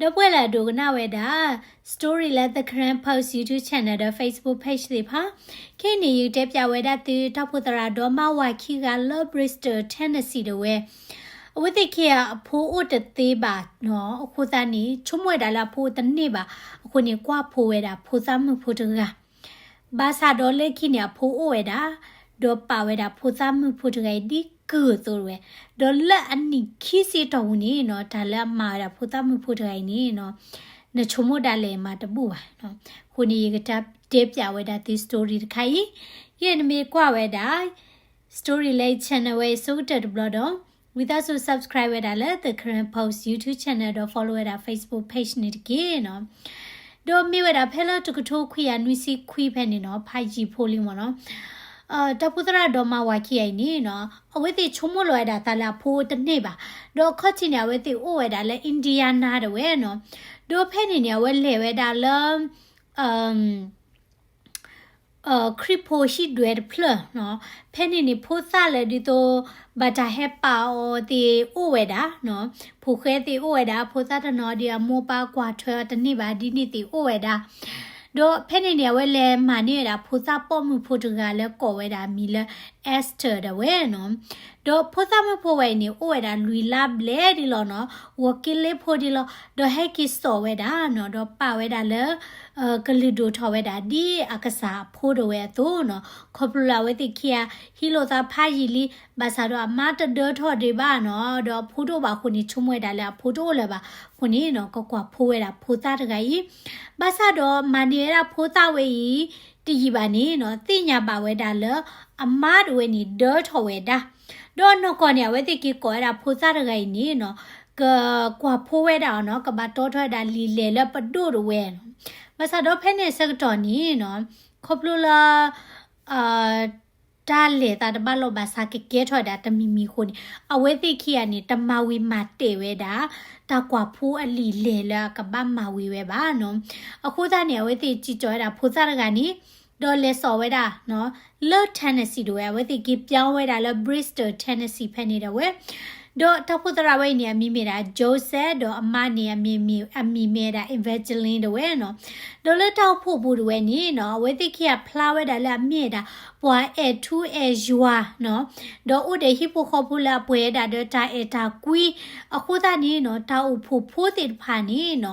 ဒီပုၢ်ဝဲၢ်လၢအဒိကနၣ်ဝဲဒၣ် story လၢ The Karen Post YouTube channel ဒီး Facebook page သ့ၣ်တဖၣ်, ခဲအံၤန့ၣ် ယကတဲပၠးဝဲဒၣ်သု တၢ်အိၣ်ဖှိၣ်သရၣ်ဒီမါဝၤခံဂၤလၢ Bristol Tennessee ဒၣ်ဝဲ, အဝဲသ့ၣ်ခံဂၤအဖိအိၣ်တသ့ဘၣ်နီၤ, အဃိသတးန့ၣ် ဆိကမိၣ်ဝဲဒၣ်လၢအဖိအိၣ်တန့ၢ်ဘၣ်, အဃိန့ၣ် ကွၢ်ဖိဝဲဒၣ်ဖိသၣ်မုၣ်ဖိတဂၤ ဘၣ်ဆၣ်ဒီးလၢခံန့ၣ် အဖိအိၣ်ဝဲဒၣ်, ဒီးပာ်ဝဲဒၣ်ဖိသၣ်မုၣ်ဖိတဂၤအံၤဒ်ကုၢ်အသိးတဝဲ, ဒီးလၢအနံၣ်ခံဆံတီၢ်ပူၤန့ၣ်နီၤ, တၢ်လၢအမၤဝဲဒၣ်ဖိသၣ်မုၣ်ဖိတဂၤအံၤန့ၣ်နီၤ, နဆိကမိၣ်ဒၣ်လဲာ်မၤတဘူၣ်ဘၣ်နီၤ. အဃိန့ၣ် ယကတဲပၠးဝဲဒၣ်သု story တခါအံၤ, ယဲနမ့ၢ်ကွၢ်ဝဲဒၣ် story လၢ channel ဝဲအံၤ ဆိကတၢၢ်တဘျီဒီး ဝံသးစူၤ subscribe ဝဲဒၣ်လၢ The Karen Post YouTube channel ဒီး follow ဝဲဒၣ် Facebook page န့ၣ်တက့ၢ်နီၤ. ဒီးမ့ၢ်ဝဲဒၣ်ဖဲလၢတကထိခွံကယၤနွံဆံခွံဖဲန့ၣ်နီၤ, ဖးယံာ်ဖိလံမ့ၢ်နီၤ, တၢ်အိၣ်ဖှိၣ်သရၣ်ဒီမါဝၤခံဂၤအံၤန့ၣ်နီၤ, အဝဲသ့ၣ်ဆိကမိၣ်လီၤဝဲဒၣ်သးလၢအဖိအိၣ်တန့ၢ်ဘၣ်, ဒီးခီၣ်ထံးန့ၣ် အဝဲသ့ၣ်အိၣ်ဝဲဒၣ်လၢ Indiana ဒၣ်ဝဲနီၤ, ဒီးဖဲန့ၣ်န့ၣ် အဝဲလဲၤဝဲဒၣ်လၢ ခရံာ်ဖိဟံၣ်ဒွဲတဖျၢၣ်နီၤ, ဖဲန့ၣ်န့ၣ် ဖိသၣ်လၢဒ်သိး ဘၣ်တၢ်ဟဲပာ်အီၤသ့ၣ်အိၣ်ဝဲဒၣ်နီၤ, ဖိဃဲသ့ၣ်အိၣ်ဝဲဒၣ်, ဖိသၣ်တနီၤဒီးအမိၢ်ပၢ်ကွၢ်ထွဲအီၤတန့ၢ်ဘၣ်ဒ်န့ၣ်သ့ၣ်အိၣ်ဝဲဒၣ်, ဒီးဖဲန့ၣ်န့ၣ် အဝဲလဲၤမၤန့ၢ်ဝဲဒၣ်ဖိသၣ်ပိာ်မုၣ်ဖိတဂၤလၢကိးဝဲဒၣ်အမံၤလၢ Esther ဒၣ်ဝဲနီၤ. ဒီးဖိသၣ်မုၣ်ဖိဝဲအံၤန့ၣ် အိၣ်ဝဲဒၣ်လွံၢ်လါဘျဲၣ်ဒ်လီၤနီၤ, ဂီၤက့လ့ဖိဒ်လီၤ, ဒီးဟဲက့ၤစိာ်ဝဲဒၣ်နီၤ, ဒီးပာ်ဝဲဒၣ်လၢ ကလုာ်ဒိၣ်ထီၣ်ဝဲဒၣ်ဒ်အကစၢ်အဖိဒၣ်ဝဲအသိးနီၤ, ခီဖျိလၢအဝဲသ့ၣ်ခံဂၤ ဟံးလိာ်သးဖးယံာ်လံ, ဘၣ်ဆၣ်ဒီးအမါတဒၢထီၣ်ဒံးဘၣ်နီၤ, ဒီးအဖိတအိၣ်ဘၣ်အဃိန့ၣ် ဆိကမိၣ်ဝဲဒၣ်လၢအဖိတအိၣ်လၢၤဘၣ်, အဃိန့ၣ်နီၤ ကကွၢ်ဖိဝဲဒၣ်ဖိသၣ်တဂၤအံၤ, ဘၣ်ဆၣ်ဒီးမၤန့ၢ်ဝဲဒၣ်ဖိသၣ်ဝဲအံၤ တယံာ်ဘၣ်န့ၣ်နီၤ, သ့ၣ်ညါဘၣ်ဝဲဒၣ်လၢ အမါဒၣ်ဝဲန့ၣ် ဒၢထီၣ်ဝဲဒၣ်, ဒီးနီၢ်ကီၢ်န့ၣ် အဝဲသ့ၣ်က့ၤကိးဝဲဒၣ်ဖိသၣ်တဂၤအံၤန့ၣ်နီၤ, ကကွၢ်ဖိဝဲဒၣ်အီၤနီၤ, ကဘၣ်တီထီၣ်ဝဲဒၣ်လံာ်လဲၢ်လၢပဒိၣ်ဒၣ်ဝဲနီၤ, ဘၣ်ဆၣ်ဒီးဖဲန့ၣ်အဆၢကတီၢ်န့ၣ်နီၤ, ခီဖျိလၢ တၢ်လဲၤသးတဘၣ်လိာ်ဘၣ်ဆၣ် ကကဲထီၣ်ဝဲဒၣ်တမံၤမံၤအဃိန့ၣ်, အဝဲသ့ၣ်ခံဂၤန့ၣ် တမၤဝံၤမၤတဲာ်ဝဲဒၣ် တၢ်ကွၢ်ဖိအလံာ်လဲၢ်လၢအကဘၣ်မၤဝံၤဝဲဘၣ်နီၤ, အဃိသတးန့ၣ် အဝဲသ့ၣ်စံၣ်ကၠီၤဝဲဒၣ်ဖိသၣ်တဂၤန့ၣ်, ဒီးလဲၤစိာ်ဝဲဒၣ်နီၤ, လၢ Tennessee ဒၣ်ဝဲ, အဝဲသ့ၣ်က့ၤပၠီဝဲဒၣ်လၢ Bristol Tennessee ဖဲန့ၣ်ဒၣ်ဝဲ, ဒီးတၢ်အိၣ်ဖှိၣ်သရၣ်ဝဲအံၤန့ၣ် အမံၤမ့ၢ်ဒၣ် Joseph ဒီးအမါန့ၣ် အမံၤမ့ၢ်ဒၣ် Evangeline ဒၣ်ဝဲနီၤ, ဒီးလၢတၢ်အိၣ်ဖှိၣ်ပူၤဒၣ်ဝဲန့ၣ်နီၤ, အဝဲသ့ၣ်ခံဂၤဖျါဝဲဒၣ်လၢအမ့ၢ်ဝဲဒၣ် ပှၤအဲၣ်ထူအဲၣ်ယွၤနီၤ, ဒီးအိၣ်ဒီးဟံၣ်ဖိဃီဖိလၢအပှဲၤဝဲဒၣ်ဒီးတၢ်အဲၣ်တၢ်ကွံ, အဃိသတးန့ၣ်နီၤ, တၢ်အိၣ်ဖှိၣ်ဖိသ့ၣ်တဖၣ်န့ၣ်နီၤ,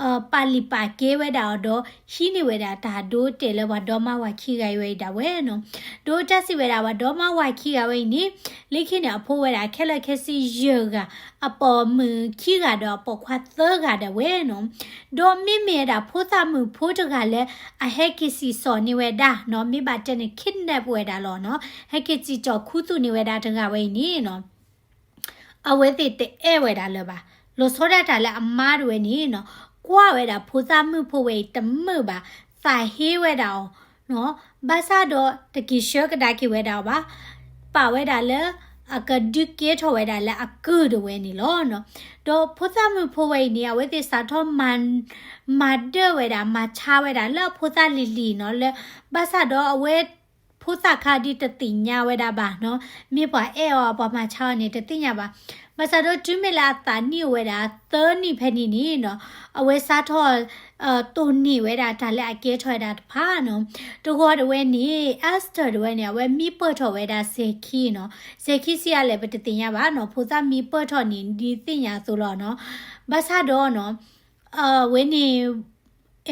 ပာ်လုၢ်ပာ်ကဲဝဲဒၣ်အီၤဒီး ဟံးန့ၢ်ဝဲဒၣ်တၢ်ဒိတဲာ်လၢပှၤဒီမါဝၤခံဂၤဝဲအံၤဒၣ်ဝဲနီၤ, ဒီးတၢ်စံးဝဲဒၣ်ပှၤဒီမါဝၤခံဂၤဝဲအံၤန့ၣ်, လၢခံန့ၣ် အဖိဝဲဒၣ်ခဲလၢာ်ခဲဆ့ယဲၢ်ဂၤ, အပိာ်မုၣ်ခံဂၤဒီးအပိာ်ခွါသၢဂၤဒၣ်ဝဲနီၤ, ဒီးမ့မ့ၢ်ဝဲဒၣ်ဖိသၣ်မုၣ်ဖိတဂၤလၢ အဟဲက့ၤစံၣ်စိၤန့ၢ်ဝဲဒၣ်နီၤ, မ့ၢ်ဘၣ်တဲန့ၣ် kidnap ဝဲဒၣ်လီၤနီၤ, ဟဲက့ၤစံၣ်စိၤခူသူၣ်န့ၢ်ဝဲဒၣ်တဂၤဝဲအံၤန့ၣ်နီၤ အဝဲသ့ၣ်တအဲၣ်ဝဲဒၣ်လၢၤဘၣ်, လီၤဆီဒၣ်တၢ်လၢအမါဒၣ်ဝဲန့ၣ်နီၤ, ကွၢ်ဝဲဒၣ်ဖိသၣ်မုၣ်ဖိဝဲအံၤတမုာ်ဘၣ်, သးဟ့ဝဲဒၣ်အီၤနီၤ, ဘၣ်ဆၣ်ဒီးတက့ၤဆှၢကဒါက့ၤဝဲဒၣ်အီၤဘၣ်, ပာ်ဝဲဒၣ်လၢ အကဒုးကဲထီၣ်ဝဲဒၣ်လၢအကုၢ်ဒၣ်ဝဲန့ၣ်လီၤနီၤ, ဒီးဖိသၣ်မုၣ်ဖိဝဲအံၤန့ၣ် အဝဲသ့ၣ်စးထီၣ်မၤ မၤဒၢၣ်ဝဲဒၣ် မၤဆါဝဲဒၣ်လၢအဖိသၣ်လံၤလံၤနီၤ, လၢ ဘၣ်ဆၣ်ဒီးအဝဲ ဖိသၣ်ခါဒ်တသ့ၣ်ညါဝဲဒၣ်ဘၣ်နီၤ, မ့ၢ်ပှၤအဲၣ်အီၤ ပှၤမၤဆါအီၤန့ၣ် တသ့ၣ်ညါဘၣ်, ဘၣ်ဆၣ်ဒီးတုၤမ့ၢ်လၢအသးနံၣ်အိၣ်ဝဲဒၣ်သၢနံၣ်ဖဲန့ၣ်န့ၣ်နီၤ, အဝဲစးထီၣ် တိၢ်နီၣ်ဝဲဒၣ်တၢ်လၢအကဲထီၣ်ဝဲဒၣ်တဖၣ်နီၤ, တဂီၤဒၣ်ဝဲန့ၣ် Esther ဒၣ်ဝဲန့ၣ် အဝဲမံပၢၢ်ထီၣ်ဝဲဒၣ်စဲၤခံနီၤ, စဲၤခံဆံးအါလဲၣ် ပတသ့ၣ်ညါဘၣ်နီၤ, ဖိသၣ်မံပၢၢ်ထီၣ်န့ၣ် ဒ်သ့ၣ်ညါအသိးလီၤနီၤ, ဘၣ်ဆၣ်ဒီးနီၤ အဝဲန့ၣ်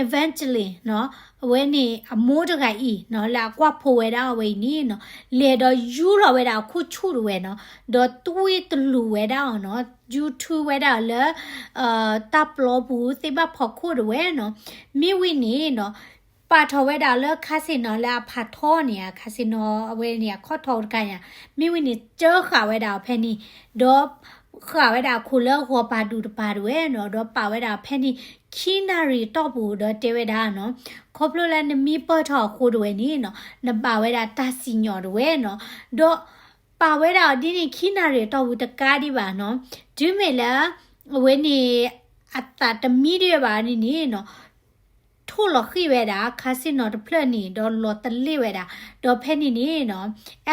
Evangeline နီၤ, အဝဲန့ၣ်အမိၢ်တဂၤအံၤနီၤ လၢအကွၢ်ဖိဝဲဒၣ်အဝဲအံၤန့ၣ်နီၤ, လဲၤဒီးယူလီၤဝဲဒၣ်အခိၣ်ဆူၣ်ဒၣ်ဝဲနီၤ, ဒီးတွံၢ်တလူၤဝဲဒၣ်အီၤနီၤ, ယူထုဝဲဒၣ်အီၤလၢ တၢ်ပျီပူၤသ့ၣ်ဘၣ်ဖီခိၣ်ဒၣ်ဝဲနီၤ, မ့ၢ်ဝံၤန့ၣ်နီၤ ပာ်ထီၣ်ဝဲဒၣ်အီၤလၢ casino လၢအဖးထီန့ၣ်ဧါ, casino အဝဲန့ၣ်အခီၣ်ထီတခါညါ, မ့ၢ်ဝံၤန့ၣ် ကၢဃာ်ဝဲဒၣ်အီၤဖဲန့ၣ်, ဒီး ဃာ်ဝဲဒၣ်အခိၣ်လၢဂီၤပၤဒူၣ်တပၤဒၣ်ဝဲနီၤ, ဒီးပာ်ဝဲဒၣ်ဖဲန့ၣ် ခံနၣ်ရံၣ်အတီၢ်ပူၤဒီးတဲဝဲဒၣ်နီၤ, ခီဖျိလၢနမံပၢၢ်ထီၣ်အဃိဒၣ်ဝဲန့ၣ်နီၤ, နဘၣ်ဝဲဒၣ်တၢ်စံၣ်ညီၣ်ဒၣ်ဝဲနီၤ, ဒီးပာ်ဝဲဒၣ်အီၤဒ်န့ၣ်ခံနၣ်ရံၣ်အတီၢ်ပူၤတကးဒံးဘၣ်နီၤ, တုၤမ့ၢ်လၢ အဝဲန့ၣ် အသးတမံဒံးဘၣ်န့ၣ်န့ၣ်နီၤ ထိ ပိၢ်လီၤဃံၣ်ဝဲဒၣ် casino တဖျၢၣ်န့ၣ် ဒီးလီၤတလ့ၣ်ဝဲဒၣ်, ဒီးဖဲန့ၣ်န့ၣ်နီၤ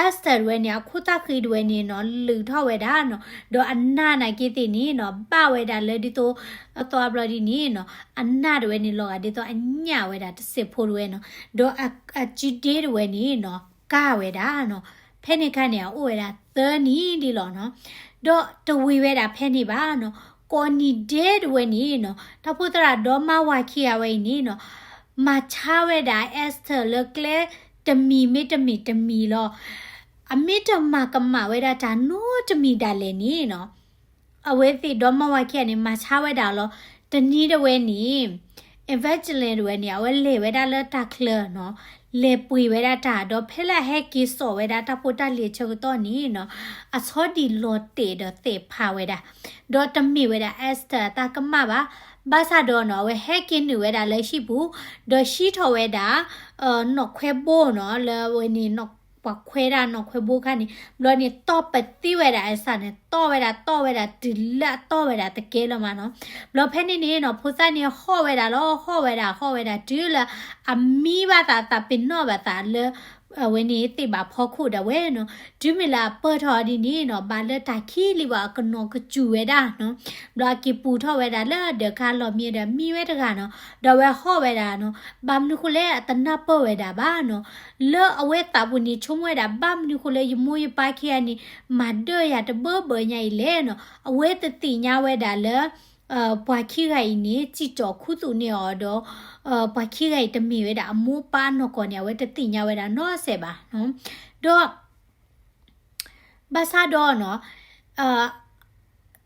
Esther တဝဲန့ၣ် အခိၣ်သၣ်ဃံတဝဲန့ၣ်နီၤ လုာ်ထီၣ်ဝဲဒၣ်နီၤ, ဒီးအနၢ်နာ်က့သ့ၣ်န့ၣ်နီၤ ဘၣ်ဝဲဒၣ်လၢဒ်သိး အသွါဘျီဒ်န့ၣ်နီၤ အနၢ်တဝဲန့ၣ် လီၤဂာ်ဒ်သိးအညၣ်ဝဲဒၣ်တစဲးဖိတဝဲနီၤ, ဒီးအစုဒ့တဝဲန့ၣ်နီၤ ကၢ်ဝဲဒၣ်နီၤ, ဖဲန့ၣ်ခါန့ၣ် အအိၣ်ဝဲဒၣ်သၢနံၣ်ဒ်လီၤနီၤ, ဒီးတဝံၤဝဲဒၣ်ဖဲန့ၣ်ဘၣ်နီၤ, ကိးနံၤဒဲးတဝဲန့ၣ်နီၤ တၢ်ဖိသရၣ်ဒီမါဝၤခံဂၤဝဲအံၤန့ၣ်နီၤ မၤဆါဝဲဒၣ် Esther လၢကျဲတမံၤမ့တမံၤတမံၤလီၤ, အမ့ၢ်တမၤကမၣ်ဝဲဒၣ်တၢ်နီတမံၤဒၣ်လဲာ်န့ၣ်နီၤ အဝဲသ့ၣ်ဒီမါဝၤခံဂၤန့ၣ် မၤဆါဝဲဒၣ်လီၤ, တနံၤတဝဲန့ၣ် Evangeline တဝဲန့ၣ် အဝဲလဲၤဝဲဒၣ်လၢတၢ်ချၢနီၤ, လဲၤပှ့ၤဝဲဒၣ်တၢ် ဒီးဖဲလၢအဟဲက့ၤစိာ်ဝဲဒၣ်တၢ်ဖိတၢ်လံၤအဆၢကတီၢ်န့ၣ်နီၤ အဆီဒံၣ်လီၤတဲာ်ဒီးသဲးဖးဝဲဒၣ်, ဒီးတမ့ၢ်ဝဲဒၣ် Esther အတၢ်ကမၣ်ဘၣ်, ဘၣ်ဆၣ်ဒီးနီၤ အဝဲဟဲက့ၤနုာ်ဝဲဒၣ်လၢဟံၣ်ပူၤ, ဒီးဟံးထီၣ်ဝဲဒၣ် နီၣ်ခွဲဘိနီၤ လၢအဝဲန့ၣ် ပှၤခွဲဒၣ်နီၣ်ခွဲဘိခါန့ၣ် ဘျီန့ၣ် တီၢ်ပသံဝဲဒၣ် Esther န့ၣ် တီၢ်ဝဲဒၣ် တီၢ်ဝဲဒၣ်တုၤလၢအတီၢ်ဝဲဒၣ်တကဲလၢၤမးနီၤ, ဘျီဖဲန့ၣ်န့ၣ်နီၤ ဖိသၣ်န့ၣ်ဟီၣ်ဝဲဒၣ်လီၤ ဟီၣ်ဝဲဒၣ် ဟီၣ်ဝဲဒၣ်တုၤလၢ အမံဘၣ်သး သးပ့ၤနီၣ်ဘၣ်သးလၢ အဝဲန့ၣ်သ့ၣ်ဘၣ်ဖီခိၣ်ဒၣ်ဝဲနီၤ, တုၤမ့ၢ်လၢအပၢၢ်ထီၣ်ဒ်န့ၣ်နီၤ ဘၣ်လၢတၢ်ခံးလံဘၣ်အကနိးကစူၢ်ဝဲဒၣ်နီၤ, ဘျီအက့ၤပူၤထီၣ်ဝဲဒၣ်လၢဒၢးခါလီၢ်မံဒီးမံဝဲတဂၤနီၤ, ဒီးအဝဲဟီၣ်ဝဲဒၣ်နီၤ, ဘၣ်မနုၤဃိလဲၣ် အတနၢ်ပၢၢ်ဝဲဒၣ်ဘၣ်နီၤ, လၢအဝဲသးပူၤန့ၣ် ဆိကမိၣ်ဝဲဒၣ် ဘၣ်မနုၤဃိလၢယမိၢ်ယပၢ်ခံဂၤန့ၣ် မၤဒၢၣ်ယၤတဘၢဘၢညါအံၤလဲၣ်နီၤ, အဝဲတသ့ၣ်ညါဝဲဒၣ်လၢ ပှၤခံဂၤအံၤန့ၣ် စံၣ်ကၠီၤခူသူၣ်န့ၢ်အီၤဒီး ပှၤခံဂၤအံၤတမ့ၢ်ဝဲဒၣ်အမိၢ်ပၢ်နီၢ်ကီၢ်န့ၣ် အဝဲတသ့ၣ်ညါဝဲဒၣ်နီတစဲးဘၣ်နီၤ, ဒီး ဘၣ်ဆၣ်ဒီးနီၤ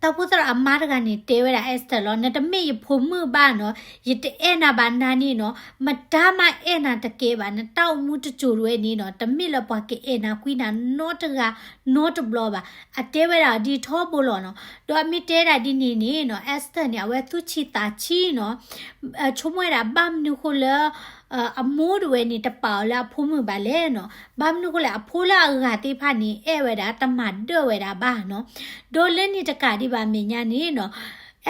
တၢ်ဖိသရၣ်အမါတဂၤန့ၣ် တဲဝဲဒၣ် Esther လီၤ, နတမ့ၢ်ယဖိမုၣ်ဘၣ်နီၤ, ယတအဲၣ်နၤဘၣ်နၤန့ၣ်နီၤ, မတၤမးအဲၣ်နၤတကဲဘၣ်, နတၢ်အိၣ်မူတစိၤတဝဲန့ၣ်နီၤ တမ့ၢ်လၢပှၤကအဲၣ်နၤကွံနၤနီတဂၤနီတဘျီဘၣ်, အတဲဝဲဒၣ်ဒ်ထီဘိလီၤနီၤ, ဒီးအမ့ၢ်တဲဒၣ်ဒ်န့ၣ်န့ၣ်နီၤ Esther န့ၣ် အဝဲသူၣ်ဆံးသးဆံးနီၤ, ဆိကမိၣ်ဝဲဒၣ်ဘၣ်မနုၤဃိလၢ အမိၢ်တဝဲန့ၣ် တပာ်အီၤလၢအဖိမုၣ်ဘၣ်လဲၣ်နီၤ, ဘၣ်မနုၤဃိလဲၣ် အဖိလၢအဂၤသ့ၣ်တဖၣ်န့ၣ် အဲၣ်ဝဲဒၣ်တမၤဒၢၣ်ဝဲဒၣ်ဘၣ်နီၤ, ဒီးလၢန့ၣ်တကးဒံးဘၣ်မဲာ်ညါန့ၣ်နီၤ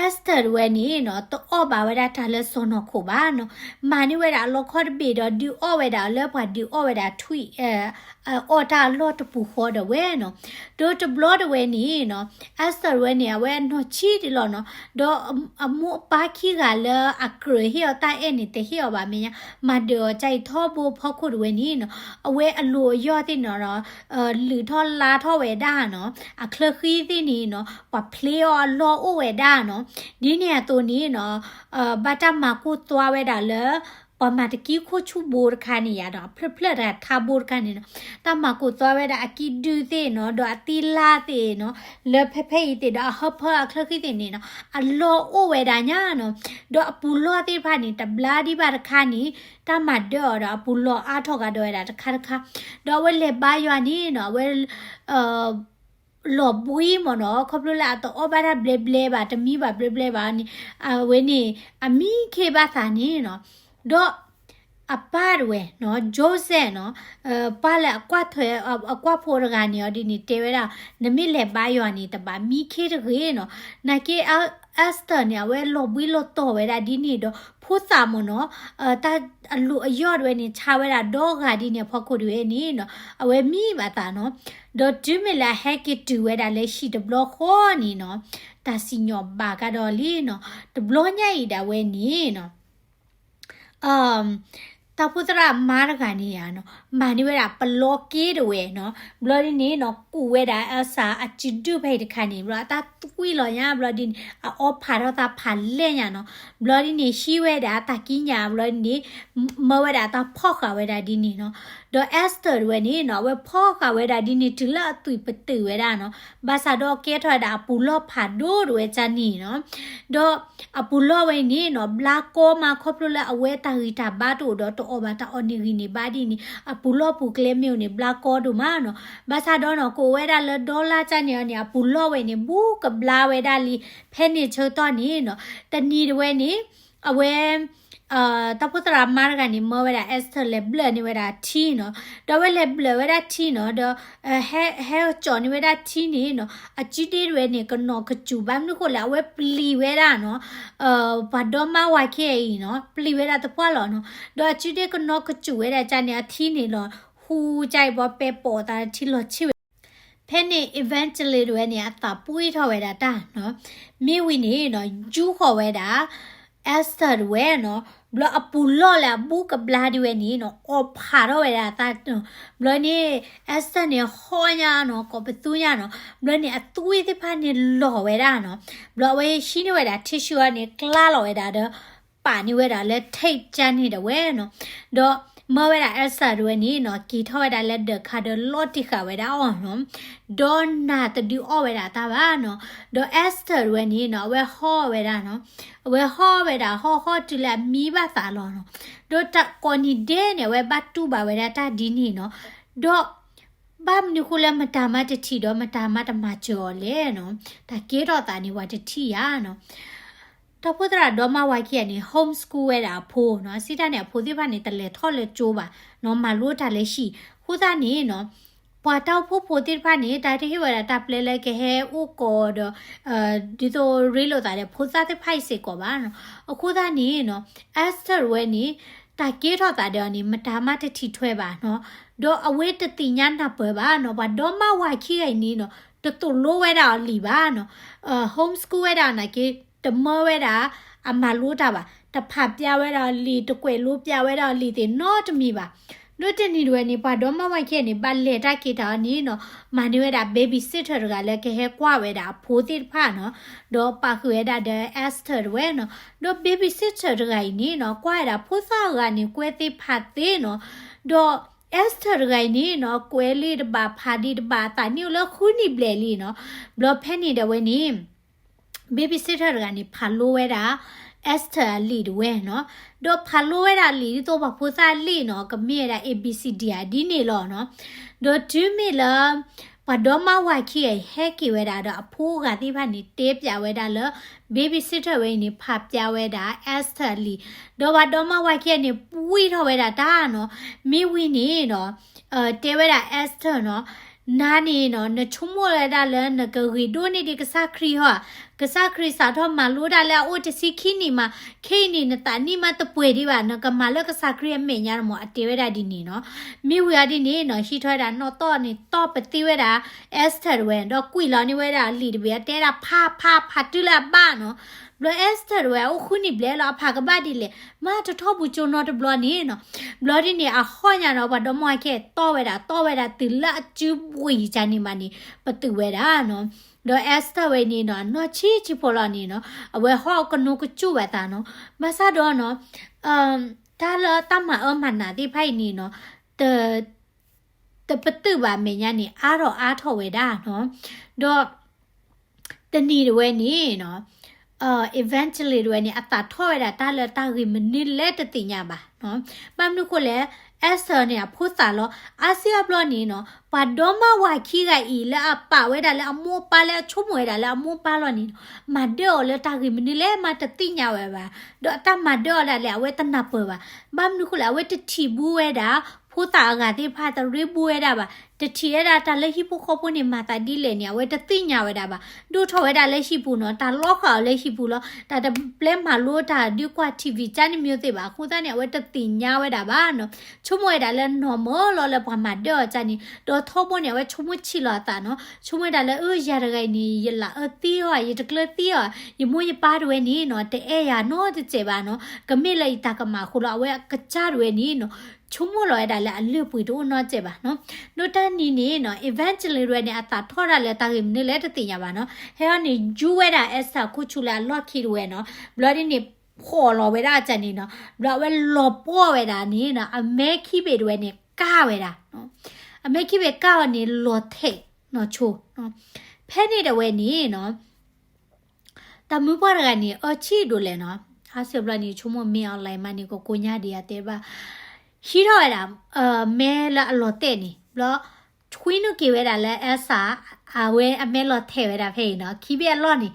Esther တဝဲန့ၣ်နီၤ တအီၣ်ဘၣ်ဝဲဒၣ်တၢ်လၢစီၢ်နီၤခိၣ်ဘၣ်နီၤ, မၤန့ၢ်ဝဲဒၣ်အလီခီတဘ့ၣ်ဒီး ဒုးအီၣ်ဝဲဒၣ်လၢပှၤဒုးအီၣ်ဝဲဒၣ်ထွံၣ် အီၣ်တၢ်အလီၢ်တပူၤဃီဒၣ်ဝဲနီၤ, ဒီးတဘျီတဝဲန့ၣ်နီၤ Esther တဝဲန့ၣ် အဝဲအနီၢ်ဆံးဒံးလီၤနီၤ, ဒီးအမိၢ်အပၢ်ခံဂၤလၢအကြၢးဟ့ၣ်အီၤတၢ်အဲၣ်န့ၣ် တဟ့ၣ်အီၤဘၣ်မဲာ်ညါ, မၤဒၢၣ်အီၤကအံၤထီဘိဖီခိၣ်တဝဲန့ၣ်နီၤ, အဝဲအလိၤအယီၢ်သ့ၣ်န့ၣ်ဒီး လုၢ်ထီၣ်လါထီၣ်ဝဲဒၣ်နီၤ, အချၢဃံသ့ၣ်န့ၣ်နီၤ ပှၤဖျ့အီၤအလီၢ်အိၣ်ဝဲဒၣ်နီၤ, ဒ်န့ၣ်အသိးန့ၣ်နီၤ ဘၣ်တၢ်မၤကိၢ်သွါဝဲဒၣ်လၢ ပှၤမၤတကံခိၣ်ဆူၣ်ဘိတခါန့ၣ်ယါဒီး အဖျၢၣ်ဖျၢၣ်တခါထါဘိတခါန့ၣ်နီၤ, တၢ်မၤကိၢ်သွါဝဲဒၣ်အကံၣ်ဒုၣ်သ့ၣ်နီၤ, ဒီးအသံလါသ့ၣ်နီၤ, လၢဖဲဖဲအံၤသ့ၣ်ဒီး အဟၢဖၢအချၢဃံသ့ၣ်န့ၣ်နီၤ အလီၢ်အိၣ်ဝဲဒၣ်ညါနီၤ, ဒီးအပူၤလီၢ်သ့ၣ်တဖၣ်န့ၣ် တဘျါဒံးဘၣ်တခါန့ၣ် တၢ်မၤဒၢၣ်အီၤဒီးအပူၤလီၢ်အါထီၣ်ကဒီးဝဲဒၣ်တခါတခါ, ဒီးအဝဲလဲၤဘါယွၤန့ၣ်နီၤ အဝဲ လီၤဘှံးမ့ၢ်နီၤ, ခီဖျိလၢအတအီၣ်ဘၣ်တၢ်ဘျဲဘျဲဘၣ်, တမံဘၣ်ဘျဲဘျဲဘၣ်န့ၣ်, အဝဲန့ၣ် အမံခ့ဘၣ်သးန့ၣ်နီၤ, ဒီးအပၢ်တဝဲနီၤ, Joseph နီၤ, ပၢ်လၢအကွၢ်ထွဲ အကွၢ်ဖိတဂၤန့ၣ်အီၤဒ်န့ၣ် တဲဝဲဒၣ် နမ့ၢ်လဲၤဘါယွၤန့ၣ် တဘၣ်မံခ့တဂ့ၤနီၤ, နာ်က့ Esther န့ၣ် အဝဲလီၤဘှံးလီၤတီၤဝဲဒၣ်ဒ်န့ၣ်ဒီး ဖိသၣ်မ့ၢ်နီၤ, တၢ်အလိၤအယီၢ်တဝဲန့ၣ် ဆါဝဲဒၣ်ဒီဂၤဒ်န့ၣ်အဖီခိၣ်တဝဲန့ၣ်နီၤ, အဝဲမံဘၣ်သးနီၤ, ဒီးတုၤမ့ၢ်လၢအဟဲက့ၤတုၤဝဲဒၣ်လၢဟံၣ်တဘျီဃီန့ၣ်နီၤ, တၢ်စံၣ်ညီၣ်ဘၣ်ကဒီးလံနီၤ, တဘျီညါအံၤဒၣ်ဝဲန့ၣ်နီၤ တၢ်ဖိသရၣ်မါတဂၤန့ၣ်ဧါနီၤ, မၤန့ၢ်ဝဲဒၣ်ပလီက့တဝဲနီၤ, ဘျီဒ်န့ၣ်နီၤ ကူးဝဲဒၣ်အစၢ်အစုဒုၣ်ဖဲအံၤတခါန့ၣ် ဘျီအတၢ်သွံၣ်လီၤညါ ဘျီဒ်န့ၣ် အအီဖးထီၣ်သးဖးလဲၢ်ညါနီၤ, ဘျီဒ်န့ၣ် ဟံးဝဲဒၣ်တၢ်ကံးညာ် ဘျီဒ်န့ၣ် မၢဝဲဒၣ်တၢ်ဖီၣ်ဃာ်ဝဲဒၣ်ဒ်န့ၣ်နီၤ, ဒီး Esther တဝဲန့ၣ်နီၤ အဝဲဖီၣ်ဃာ်ဝဲဒၣ်ဒ်န့ၣ် တုၤလၢအသွံၣ်ပတုာ်ဝဲဒၣ်နီၤ, ဘၣ်ဆၣ်ဒီးကဲထီၣ်ဝဲဒၣ်အပူၤလီၢ်ဖးဒိၣ်တဝဲဒ်န့ၣ်နီၤ, ဒီး အပူၤလီၢ်ဝဲန့ၣ်နီၤ ဘျါကီမးခီဖျိလၢအဝဲတၢ်ဂံၢ်တၢ်ဘါတအိၣ်ဒီးတအီၣ်ဘၣ်တၢ်အီၣ်န့ၢ်ဂံၢ်န့ၢ်ဘါဒ်န့ၣ် အပူၤလီၢ်ပူၤကျဲမ့ၢ်အိၣ်န့ၣ် ဘျါကီဒိၣ်မးနီၤ, ဘၣ်ဆၣ်ဒီးနီၤ ကအိၣ်ဝဲဒၣ်လၢဒီလါကၢ်န့ၣ်အီၤန့ၣ် အပူၤလီၢ်ဝဲန့ၣ် ဘူးကဘျါဝဲဒၣ်လံ, ဖဲန့ၣ်ဆၢကတီၢ်န့ၣ်နီၤ တနံၤတဝဲန့ၣ် အဝဲ တၢ်အိၣ်ဖှိၣ်သရၣ်မါတဂၤန့ၣ် မၢဝဲဒၣ် Esther လဲၤဘျၢၣ်န့ၢ်ဝဲဒၣ်ထံနီၤ, ဒီးအဝဲလဲၤဘျၢၣ်ဝဲဒၣ်ထံနီၤ, ဒီး ဟဲ ဟဲကၠီၤန့ၢ်ဝဲဒၣ်ထံန့ၣ်နီၤ, အစုဒ့တဝဲန့ၣ် ကနီၤကစူၣ် ဘၣ်မနုၤဃိလဲၣ် အဝဲပျံၤဝဲဒၣ်နီၤ, ပှၤဒီမါဝၤခံဂၤအံၤနီၤ ပျံၤဝဲဒၣ်သပှၢ်လီၤနီၤ, ဒီးအစုဒ့ကနီၤကစူၣ်ဝဲဒၣ်န့ၣ် အထံန့ၣ်လီၤ, ဟူကၠါအံၤ ဘီပဲပိာ်သးထံလီၤဆ့ၣ်ဝဲ ဖဲန့ၣ် Evangeline တဝဲန့ၣ် အသးပှံၢ်ထီၣ်ဝဲဒၣ်တၢ်နီၤ, မ့ၢ်ဝံၤန့ၣ်နီၤ ယူဃီၤဝဲဒၣ် Esther တဝဲနီၤ, ဘျီအပူၤလီၢ်လၢအဘူၣ်ကဘျါဒ်ဝဲန့ၣ်နီၤ အီၣ်ဖးထီၣ်ဝဲဒၣ်အသး, ဘျီန့ၣ် Esther န့ၣ် ဟီၣ်ညါနီၤ ကိးပသူညါနီၤ, ဘျီန့ၣ် အသွံၣ်သ့ၣ်တဖၣ်န့ၣ်လီၤဝဲဒၣ်နီၤ, ဘျီအဝဲဟံးန့ၢ်ဝဲဒၣ် tissue န့ၣ် ကျါလီၤဝဲဒၣ်ဒီး ပာ်န့ၢ်ဝဲဒၣ်လၢ tape ကၠါန့ၣ်တဝဲနီၤ, ဒီးမၢဝဲဒၣ် Esther တဝဲန့ၣ်နီၤ က့ၤထီၣ်ဝဲဒၣ်လၢဒၢးခါဒီးလီၤတံၢ်ဃာ်ဝဲဒၣ်အီၤနီၤ, ဒီးနၢ်တဒုးအီၣ်ဝဲဒၣ်တၢ်ဘၣ်နီၤ, ဒီး Esther တဝဲန့ၣ်နီၤ အဝဲဟီၣ်ဝဲဒၣ်နီၤ, အဝဲဟီၣ်ဝဲဒၣ် ဟီၣ်ဟီၣ်တုၤလၢအမံဘၣ်သးလီၤနီၤ, ဒီးတၢ်ကိးနံၤဒဲးန့ၣ် အဝဲဘၣ်တူၢ်ဘၣ်ဝဲဒၣ်တၢ်ဒ်န့ၣ်နီၤ, ဒီး ဘၣ်မနုၤဃိလၢမတၤမါတထံၣ်ဒီးမတၤမါတမၤစၢၤအီၤလဲၣ်နီၤ, တၢ်ကဲထီၣ်သးန့ၣ် ပှၤတထံၣ်ယၤနီၤ တၢ်အိၣ်ဖှိၣ်သရၣ်ဒီမါဝၤခံဂၤန့ၣ် homeschool ဝဲဒၣ်အဖိနီၤ, စံးတၢ်န့ၣ် အဖိသ့ၣ်တဖၣ်န့ၣ် တလဲၤထီၣ်လၢကၠိဘၣ်နီၤ, မၤလိတၢ်လၢဟံၣ်, အဃိသတးန့ၣ်နီၤ ပှၤတၢ်အိၣ်ဖှိၣ်ဖိသ့ၣ်တဖၣ်န့ၣ် တၢ်တဟ့ၣ်ဝဲဒၣ်တၢ်ပျဲလၢကဟဲအိၣ်ကိးဒီး ဒ်သိးရ့လိာ်သးဒီးဖိသၣ်သ့ၣ်တဖၣ်အံၤစ့ၢ်ကီးဘၣ်နီၤ, အဃိသတးန့ၣ်နီၤ Esther ဝဲန့ၣ် တၢ်ကဲထီၣ်သးဒီးအီၤန့ၣ် မတၤမါတထံၣ်ထွဲဘၣ်နီၤ, ဒီးအဝဲတသ့ၣ်ညါနၢ်ပၢၢ်ဘၣ်နီၤ, ပှၤဒီမါဝၤခံဂၤအံၤန့ၣ်နီၤ တသိၣ်လိဝဲဒၣ်အီၤလံာ်ဘၣ်နီၤ, homeschool ဝဲဒၣ်နာ်က့ တမၢဝဲဒၣ် အမၤလိတၢ်ဘၣ်, တဖးပျါဝဲဒၣ်အီၤလံာ် တကွဲးလိပျါဝဲဒၣ်အီၤလံာ်သ့ၣ်နီတမံၤဘၣ်, ဒီးတနံၤတဝဲန့ၣ် ပှၤဒီမါဝၤခံဂၤန့ၣ် ဘၣ်လဲၤတၢ်က့ၤတၢ်အီၤန့ၣ်နီၤ, မၤန့ၢ်ဝဲဒၣ် babysitter တဂၤလၢကဟဲကွၢ်ဝဲဒၣ်အဖိသ့ၣ်တဖၣ်နီၤ, ဒီးပာ်ဃုာ်ဝဲဒၣ်ဒီး Esther တဝဲနီၤ, ဒီး babysitter တဂၤအံၤန့ၣ်နီၤ ကွၢ်ဝဲဒၣ်ဖိသၣ်အဂၤန့ၣ် ကွဲသ့ဖးသ့နီၤ, ဒီး Esther တဂၤအံၤန့ၣ်နီၤ ကွဲးလံာ်တဘၣ်ဖးဒံးတဘၣ် အသးနံၣ်အိၣ်လၢဃုနံၣ်ဘျဲၣ်လံနီၤ, ဘျီဖဲန့ၣ်ဒီးဝဲန့ၣ် babysitter တဂၤန့ၣ် ဖးလိဝဲဒၣ် Esther အလံာ်တဝဲနီၤ, ဒီးဖးလိဝဲဒၣ်အလံာ်ဒ်သိးပှၤဖိသၣ်အလံာ်နီၤ ကမ့ၢ်ဝဲဒၣ် A B C D အဒ်န့ၣ်လီၤနီၤ, ဒီးတုၤမ့ၢ်လၢ ပှၤဒီမါဝၤခံဂၤအံၤ ဟဲက့ၤဝဲဒၣ်ဒီးအဖိအဂၤသ့ၣ်တဖၣ်န့ၣ် တဲပျးဝဲဒၣ်လၢ babysitter ဝဲအံၤန့ၣ် ဖးပျါဝဲဒၣ် Esther အလံာ်, ဒီးပှၤဒီမါဝၤခံဂၤန့ၣ် ပှံၢ်ထီၣ်ဝဲဒၣ်တၢ်နီၤ, မ့ၢ်ဝံၤန့ၣ်နီၤ တဲဝဲဒၣ် Esther နီၤ နၤန့ၣ်နီၤ နဆိကမိၣ်ဝဲဒၣ်လၢနကဂ့ၤဒိၣ်န့ၢ်ဒံးကစၢ်ခရံာ်ဟီဧါ, ကစၢ်ခရံာ်စးထီၣ်မၤလိတၢ်လၢအအိၣ်တဆံခံနံၣ်မး, ခဲအံၤန့ၣ် နသးနံၣ်မးတပှဲၤဒံးဘၣ်, နကမၤလၢကစၢ်ခရံာ်အမဲာ်ညါတမး အတဲဝဲဒၣ်ဒ်န့ၣ်နီၤ, မ့ၢ်ဝံၤအီၤဒ်န့ၣ်နီၤ ဟံးထီၣ်ဝဲဒၣ်နီၣ်တီၢ်န့ၣ် တီၢ်ပသ့ဝဲဒၣ် Esther တဝဲ ဒီးကွံာ်လီၤန့ၢ်ဝဲဒၣ်အလံာ်တဘ့ၣ် အတဲဒၣ်ဖးဖးဖးတုၤလၢအဘၣ်နီၤ, ဘျီ Esther တဝဲ အအိၣ်ဃုနံၣ်ဘျဲၣ်လီၤ အဖးကဘၣ်ဒ်လဲၣ် မၤတထီၣ်ဘူးကၠိနီတဘျီန့ၣ်နီၤ, ဘျီဒ်န့ၣ် အဟီၣ်ညါနီၤ ပှၤဒီမါဝၤခံဂၤတီၢ်ဝဲဒၣ် တီၢ်ဝဲဒၣ်တုၤလၢအစုဘှံးကန့ၣ်မးန့ၣ် ပတုာ်ဝဲဒၣ်နီၤ, ဒီး Esther ဝဲန့ၣ်နီၤ အနီၢ်ဆံးဆံးဖိလီၤန့ၣ်နီၤ အဝဲဟီၣ်ကနိးကစူၣ်ဝဲသးနီၤ, ဘၣ်ဆၣ်ဒီးနီၤ တၢ်လၢတၢ်မၤအၢမၤနးသ့ၣ်တဖၣ်အံၤန့ၣ်နီၤ တ တပတုာ်ဘၣ်အမဲာ်ညါန့ၣ် အါထီၣ်အါထီၣ်ဝဲဒၣ်နီၤ, ဒီး တနံၤတဝဲန့ၣ်နီၤ Evangeline တဝဲန့ၣ် အသးထီၣ်ဝဲဒၣ်တၢ်လၢတၢ်ဂ့ၢ်မနုၤလဲၣ်တသ့ၣ်ညါဘၣ်နီၤ, ဘၣ်မနုၤဃိလဲၣ် Esther န့ၣ် အဖိသၣ်လီၤ, အါစုအါဘျီန့ၣ်နီၤ ပှၤဒီမါဝၤခံဂၤအံၤ လၢအပာ်ဝဲဒၣ်လၢအမိၢ်အပၢ်လၢအဆိကမိၣ်ဝဲဒၣ်လၢအမိၢ်အပၢ်လီၤန့ၣ်နီၤ မၤဒၢၣ်အီၤလၢတၢ်ဂ့ၢ်မနုၤလဲၣ်မးတသ့ၣ်ညါဝဲဘၣ်, ဒီးအတၢ်မၤဒၢၣ်အီၤဒၣ်လဲာ် အဝဲတနၢ်ပၢၢ်ဘၣ်, ဘၣ်မနုၤဃိလဲၣ် အဝဲတထံၣ်ဘူးဝဲဒၣ် ဖိသၣ်အဂၤသ့ၣ်တဖၣ် တရ့ဘူးဝဲဒၣ်ဘၣ်, တထံၣ်ဝဲဒၣ်တၢ်လၢဟံၣ်ဖိဃီဖိန့ၣ် မၤသးဒ်လဲၣ်န့ၣ် အဝဲတသ့ၣ်ညါဝဲဒၣ်ဘၣ်, ဒိၣ်ထီၣ်ဝဲဒၣ်လၢဟံၣ်ပူၤနီၤ တၢ်လီၤဃာ်အီၤလၢဟံၣ်ပူၤလီၤ, တၢ်တပျဲမၤလိတၢ်ဒုးကွၢ် ထံၣ်ဝံၤ ကၠါန့ၣ်မ့ၢ်သ့ၣ်ဘၣ်, အဃိသတးန့ၣ် အဝဲတသ့ၣ်ညါဝဲဒၣ်ဘၣ်နီၤ, ဆိကမိၣ်ဝဲဒၣ်လၢ normal လီၤလၢပှၤမၤဒၢၣ်အီၤကၠါန့ၣ်, ဒီးထီဘိန့ၣ် အဝဲဆိကမိၣ်ဆံးလီၤအသးနီၤ, ဆိကမိၣ်ဝဲဒၣ်လၢ အၢ ယၤတဂၤအံၤန့ၣ် ယလၢအၢသံအီၤ ယတကျၢၤသံအီၤ, ယမိၢ်ယပၢ်တဝဲန့ၣ်နီၤ တအဲၣ်ယၤနီတစဲးဘၣ်နီၤ, ကမ့ၢ်လၢယတၢ်ကမၣ်အဃိလီၤ, အဝဲအကစၢ်တဝဲန့ၣ်နီၤ ဆိကမိၣ်လီၤဝဲဒၣ်လၢအလုၢ်အပှ့ၤတအိၣ်နီတစဲးဘၣ်နီၤ, ဒီးတၢ်နံၤန့ၣ်နီၤ Evangeline တဝဲန့ၣ် အသးထီၣ်ဒၣ်လၢတၢ်ဂ့ၢ်မနုၤလဲၣ်တသ့ၣ်ညါဘၣ်နီၤ, ဟဲအီၤန့ၣ် ယူဝဲဒၣ် Esther အခိၣ်ဆူၣ်လၢအလီၢ်ခံတဝဲနီၤ, ဘျီဒ်န့ၣ် ဖီၣ်လီၤဝဲဒၣ်အကၢ်န့ၣ်နီၤ, ဘျီအဝဲလီၤပှီၢ်ဝဲဒၣ်န့ၣ်နီၤ အမဲခံဘ့ၣ်တဝဲန့ၣ် ကၢ်ဝဲဒၣ်, အမဲခံဘ့ၣ်ကၢ်အီၤန့ၣ် လီၤထဲးနီၤဆိ, ဖဲန့ၣ်တဝဲန့ၣ်နီၤ တၢ်မုၢ်ပှၢ်တဂၤန့ၣ် အၢဆံၣ်ဒိးလဲၣ်နီၤ, အါစုဘျီန့ၣ် ဆိကမိၣ်မ့ၢ် online မးန့ၣ် ကကိညါဒံးဧါတဲဘၣ်, ဟံးထီၣ်ဝဲဒၣ် မဲလၢအလီၤတဲာ်န့ၣ် ဘျီ ဆွံနုာ်က့ၤဝဲဒၣ်လၢ Esther အဝဲအမဲလီၤထဲးဝဲဒၣ်ဖဲအံၤနီၤ, ခံဘ့ၣ်အလီၢ်န့ၣ်,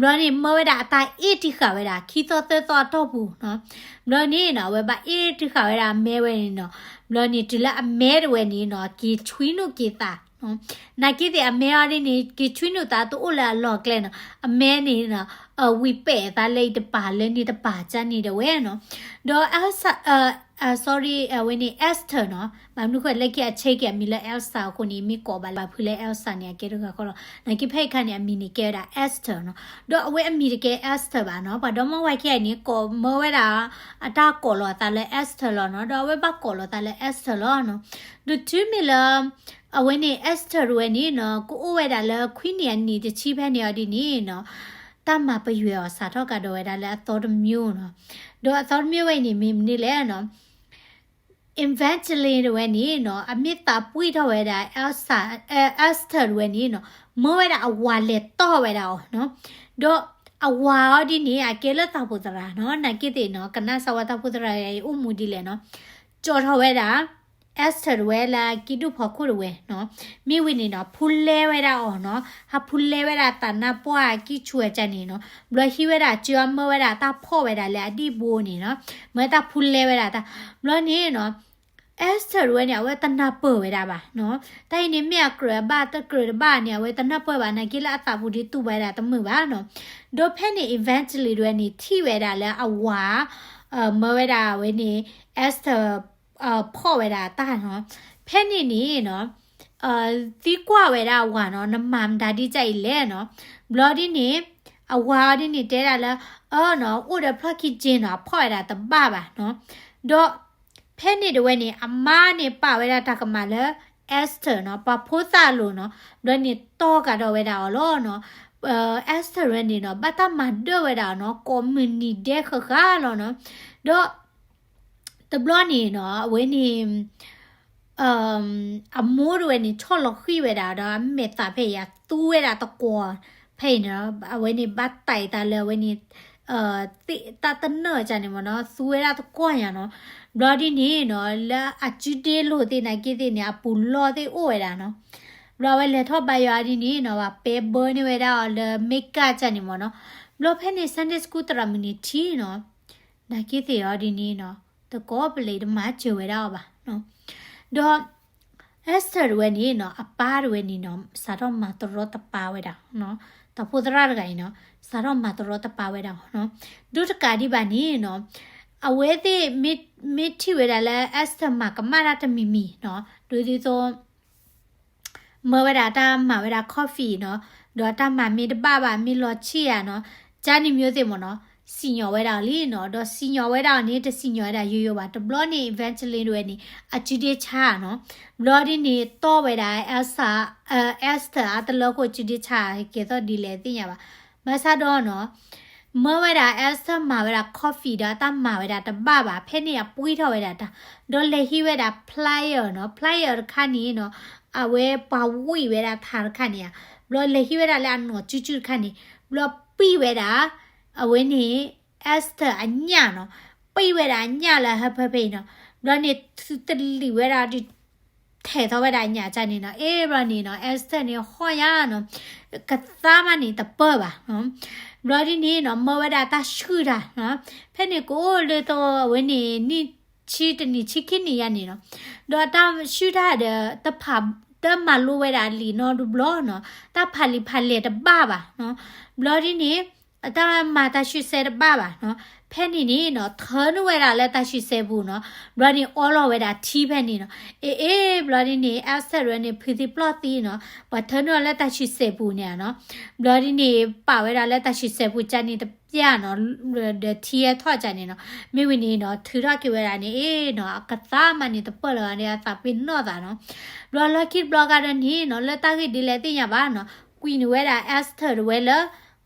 ဘျီန့ၣ် မၢဝဲဒၣ်အတၢ်အ့ၣ်တံၢ်ဃာ်ဝဲဒၣ် ခံသီသၢသီအတီၢ်ပူၤနီၤ. ဘျီန့ၣ်နီၤ အဝဲဘၣ်အ့ၣ်တံၢ်ဃာ်ဝဲဒၣ်အမဲဝဲန့ၣ်နီၤ. ဘျီန့ၣ် တုၤလၢအမဲတဝဲန့ၣ်နီၤ က့ၤဆွံနုာ်က့ၤသးနီၤ. နာ်က့သ့ၣ်အမဲအီၤဒ်န့ၣ် က့ၤဆွံနုာ်သးတအိၣ်လၢအလီၢ်ကျဲနီၤ. အမဲန့ၣ်နီၤ အဝံၣ်ပဲာ်သးလၢအံၤတပၤလၢန့ၣ်တပၤကန့ၣ်ဒၣ်ဝဲနီၤ. ဒီး Elsa အ sorry အဝဲန့ၣ် Esther နီၤ. ဘၣ်မနုၤဃိလၢခံအဆဲက့ၤအမံၤလၢ Elsa အဃိန့ၣ် မ့ၢ်ကိးဘၣ်လၢဘၣ်ဖုလၢ Elsa န့ၣ် အကဲတဂၤဃီလီၤ. နာ်က့ဖဲအံၤခါန့ၣ် အမံၤန့ၣ်ကဲဝဲဒၣ် Esther နီၤ. ဒီးအဝဲအမံၤတကဲ Esther ဘၣ်နီၤ. ပှၤဒီမါဝၤခံဂၤအံၤန့ၣ် ကိးမၢဝဲဒၣ် အတၢ်ကိးလီၤအသးလၢ Esther လီၤနီၤ. ဒီးအဝဲဘၣ်ကိးလီၤသးလၢ Esther လီၤနီၤ. ဒီးတုၤမ့ၢ်လၢ အဝဲန့ၣ် Esther တဝဲန့ၣ်နီၤ ကအိၣ်ဝဲဒၣ်လၢခွံနံၣ်အနံၣ်တဆံဖဲန့ၣ်အီၤဒ်န့ၣ်နီၤ တၢ်မၤပယွဲအီၤစးထီၣ်ကဒီးဝဲဒၣ်လၢအသီတမံၤနီၤ. ဒီးအသီတမံၤဝဲအံၤန့ၣ်မ့ၢ်မနုၤလဲၣ်နီၤ Evangeline တဝဲန့ၣ်နီၤ အမ့ၢ်သးပှံၢ်ထီၣ်ဝဲဒၣ် Elsa, အဲ Esther တဝဲန့ၣ်နီၤ မၢဝဲဒၣ်အဝၤလဲၤတီၢ်ဝဲဒၣ်အီၤနီၤ. ဒီးအဝၤအီၤဒ်န့ၣ် အကဲလၢတၢ်အိၣ်ဖှိၣ်သရၣ်နီၤ. နာ်က့သ့ၣ်နီၤ ကနၣ်စၢၤဝဲတၢ်အိၣ်ဖှိၣ်သရၣ်အံၤအိၣ်မူဒ်လဲၣ်နီၤ. ကၠီထီၣ်ဝဲဒၣ် Esther တဝဲလၢအကံၣ်ဒူၣ်ဖီခိၣ်တဝဲနီၤ. မ့ၢ်ဝံၤန့ၣ်နီၤ ဖူလဲဝဲဒၣ်အီၤနီၤ. ဟးဖူလဲဝဲဒၣ်တၢ်နါပှၢ်အကံၣ်ဆူအကန့ၣ်နီၤ. ဘျီဟံးဝဲဒၣ်ကၠီအမၢဝဲဒၣ်တၢ်ဖီၣ်ဝဲဒၣ်လၢအဒံၣ်ဘိန့ၣ်နီၤ. မၢတၢ်ဖူလဲဝဲဒၣ်တၢ် ဘျီန့ၣ်နီၤ Esther တဝဲန့ၣ် အဝဲတနၢ်ပၢၢ်ဝဲဒၣ်ဘၣ်နီၤ. တၢ်အံၤန့ၣ်မ့ၢ်အကြၢးအဘၣ်တကြၢးတဘၣ်န့ၣ် အဝဲတနၢ်ပၢၢ်ဘၣ် နာ်က့လၢအသးပူၤဒ်တူၢ်ဘၣ်ဝဲဒၣ်တမုာ်ဘၣ်နီၤ. ဒီးဖဲန့ၣ် Evangeline တဝဲန့ၣ် ထံၣ်ဝဲဒၣ်လၢအဝၤ မၢဝဲဒၣ်အဝဲန့ၣ် Esther ဖီၣ်ဝဲဒၣ်တၢ်နီၤ. ဖဲန့ၣ်န့ၣ်နီၤ သံကွၢ်ဝဲဒၣ်အဝၤနီၤ နမၤမတၤဒ်ကၢ်အံၤလဲၣ်နီၤ. ဘျီဒ်န့ၣ် အဝၤအီၤဒ်န့ၣ်တဲဒၣ်လၢ အၢနီၤ အိၣ်ဒီးဖျီၣ်ခံက့နီၤ အဖီၣ်ဝဲဒၣ်တဘၣ်ဘၣ်နီၤ. ဒီးဖဲန့ၣ်တဝဲန့ၣ် အမါန့ၣ်ပာ်ဝဲဒၣ်တၢ်ကမၣ်လၢ Esther နီၤ ပှၤဖိသၣ်အလိၤနီၤ. ဘျီန့ၣ်တီၢ်ကဒီးဝဲဒၣ်အီၤလီၤနီၤ. Esther တဝဲန့ၣ်နီၤ ဘၣ်တၢ်မၤဒၢၣ်ဝဲဒၣ်အီၤနီၤ ကိးမုၢ်နံၤဒဲးဃၣ်ဃၣ်လီၤနီၤ. ဒီး တဘျီန့ၣ်နီၤ အဝဲန့ၣ် အမိၢ်တဝဲန့ၣ် ဆီၣ်လီၤဃံၤဝဲဒၣ်ဒီး အမဲာ်သးဖဲအံၤ သူဝဲဒၣ်တကွီၢ်ဖဲအံၤနီၤ. အဝဲန့ၣ် ဘၣ်တဲာ်သးလၢအဝဲန့ၣ် သ့ၣ်တၢ်တနၢၣ်ကန့ၣ်မ့ၢ်နီၤ သူဝဲဒၣ်တကွီၢ်ညါနီၤ. ဘျီဒ်န့ၣ်နီၤ လၢအစုဒ့လိာ်သ့ၣ်နာ်က့သ့ၣ်န့ၣ် အပူၤလီၢ်သ့ၣ်အိၣ်ဝဲဒၣ်နီၤ. ဘျီအဝဲလဲၤထီၣ်ဘါယွၤဒ်န့ၣ်နီၤ ပှၤပဲဘၢန့ၢ်ဝဲဒၣ်အီၤလၢ makeup ကန့ၣ်မ့ၢ်နီၤ. ဘျီဖဲန့ၣ် Sunday school သရၣ်မုၣ်န့ၣ်ထံၣ်နီၤ နာ်က့သ့ၣ်အီၤဒ်န့ၣ်နီၤ တကိးပလံးတမၤစၢၤဝဲဒၣ်အီၤဘၣ်နီၤ. ဒီး Esther တဝဲန့ၣ်နီၤ အပၢ်တဝဲန့ၣ်နီၤ စးထီၣ်မၤတရီတပါဝဲဒၣ်နီၤ. တၢ်ဖိသရၣ်တဂၤအံၤနီၤ စးထီၣ်မၤတရီတပါဝဲဒၣ်နီၤ. ဒိတကးဒံးဘၣ်န့ၣ်နီၤ အဝဲသ့ၣ်မ့ၢ်ထံၣ်ဝဲဒၣ်လၢ Esther မၤကမၣ်တၢ်တမံၤမံၤနီၤ ဒ်သိး မၢဝဲဒၣ်တၢ်မၤဝဲဒၣ် coffee နီၤ, ဒီးတၢ်မၤမ့ၢ်တဘၣ်ဘၣ် မ့ၢ်လီၤဆံၣ်ဧါနီၤ, ကန့ၣ်မ့ၢ်သ့ၣ်မ့ၢ်နီၤ, စံၣ်ညီၣ်ဝဲဒၣ်အီၤလံနီၤ, ဒီးစံၣ်ညီၣ်ဝဲဒၣ်အီၤန့ၣ် တစံၣ်ညီၣ်ဝဲဒၣ်ယိယိဘၣ်. တဘျီန့ၣ် Evangeline တဝဲန့ၣ် အစုဒ့ဆါနီၤ, ဘျီဒ်န့ၣ် တီၢ်ဝဲဒၣ် Elsa, Esther အတလၢဃိ စုဒ့ဆါ ကဲသိးဒ်လဲၣ်သ့ၣ်ညါဘၣ်. ဘၣ်ဆၣ်ဒီးနီၤ မၢဝဲဒၣ် Esther မၤဝဲဒၣ် coffee ဒီးအတၢ်မၤဝဲဒၣ်တဘၣ်ဘၣ်, ဖဲန့ၣ်အပှံၢ်ထီၣ်ဝဲဒၣ်တၢ်, ဒီးလဲၤဟံးဝဲဒၣ် plier နီၤ, plier တခါန့ၣ်နီၤ, အဝဲပှၤဝံၣ်ဝဲဒၣ်ထးတခါန့ၣ်ဧါ, ဘျီလဲၤဟံးဝဲဒၣ်လၢအနီၢ်စုစုတခါန့ၣ်, ဘျီပံၢ်ဝဲဒၣ် အဝဲန့ၣ် Esther အညၣ်နီၤ, ပံၢ်ဝဲဒၣ်အညၣ်လၢဟၢဖၢဖဲအံၤနီၤ, ဘျီန့ၣ်သုတလံာ်ဝဲဒၣ်ဒုး ထဲးထီၣ်ဝဲဒၣ်ညၣ်ကန့ၣ်နီၤ, အ့ ဘျီန့ၣ်နီၤ Esther န့ၣ်ဟီၣ်ညါနီၤ, ကသါမးန့ၣ်တပၢၢ်ဘၣ်နီၤ, ဘျီဒ်န့ၣ်နီၤ မၢဝဲဒၣ်တၢ်ဆှုၣ်တၢ်နီၤ, ဖဲန့ၣ်ကအိၣ်ဒ်သိးအဝဲန့ၣ် နံၣ်ဆံတနံၣ်ဆံခံနံၣ်ယါန့ၣ်နီၤ, ဒီးတၢ်ဆှုၣ်တၢ်ဒီး တဖး တမၤလိဝဲဒၣ်လံာ်နီတဘျီနီၤ, တၢ်ဖးလံာ်ဖးလဲၢ်တဘၣ်ဘၣ်နီၤ, ဘျီဒ်န့ၣ် အတၢ်မၤတၢ်ဆှုၣ်စဲတဘၣ်ဘၣ်နီၤ, ဖဲန့ၣ်န့ၣ်နီၤ ထၢနုာ်ဝဲဒၣ်လၢတၢ်ဆှုၣ်စဲပူၤနီၤ, ဘျီန့ၣ်အီလီၤဝဲဒၣ်ထံဖဲန့ၣ်နီၤ, အ့ အ့ ဘျီဒ်န့ၣ် Esther န့ၣ် ဖုးသံပျီၢ်သံနီၤ, ပှၤထၢနုာ်အီၤလၢတၢ်ဆှုၣ်စဲပူၤန့ၣ်နီၤ, ဘျီဒ်န့ၣ် ပာ်ဝဲဒၣ်လၢတၢ်ဆှုၣ်စဲပူၤကန့ၣ်တပျၢ်နီၤ, ဒီးထံဟဲထီၣ်ကန့ၣ်နီၤ, မ့ၢ်ဝံၤန့ၣ်နီၤ ထုးထီၣ်က့ၤဝဲဒၣ်န့ၣ် အ့နီၤ အကသါမးန့ၣ်တပၢၢ်လၢၤဂၤန့ၣ် အသးပ့ၤနီၣ်သးနီၤ, ဘျီလီၢ်ခံတဘျီဂၤဒီးန့ၣ်နီၤ လၢတၢ်ဂ့ၢ်ဒ်လဲၣ်သ့ၣ်ညါဘၣ်နီၤ, ကွံာ်န့ၢ်ဝဲဒၣ် Esther တဝဲလၢ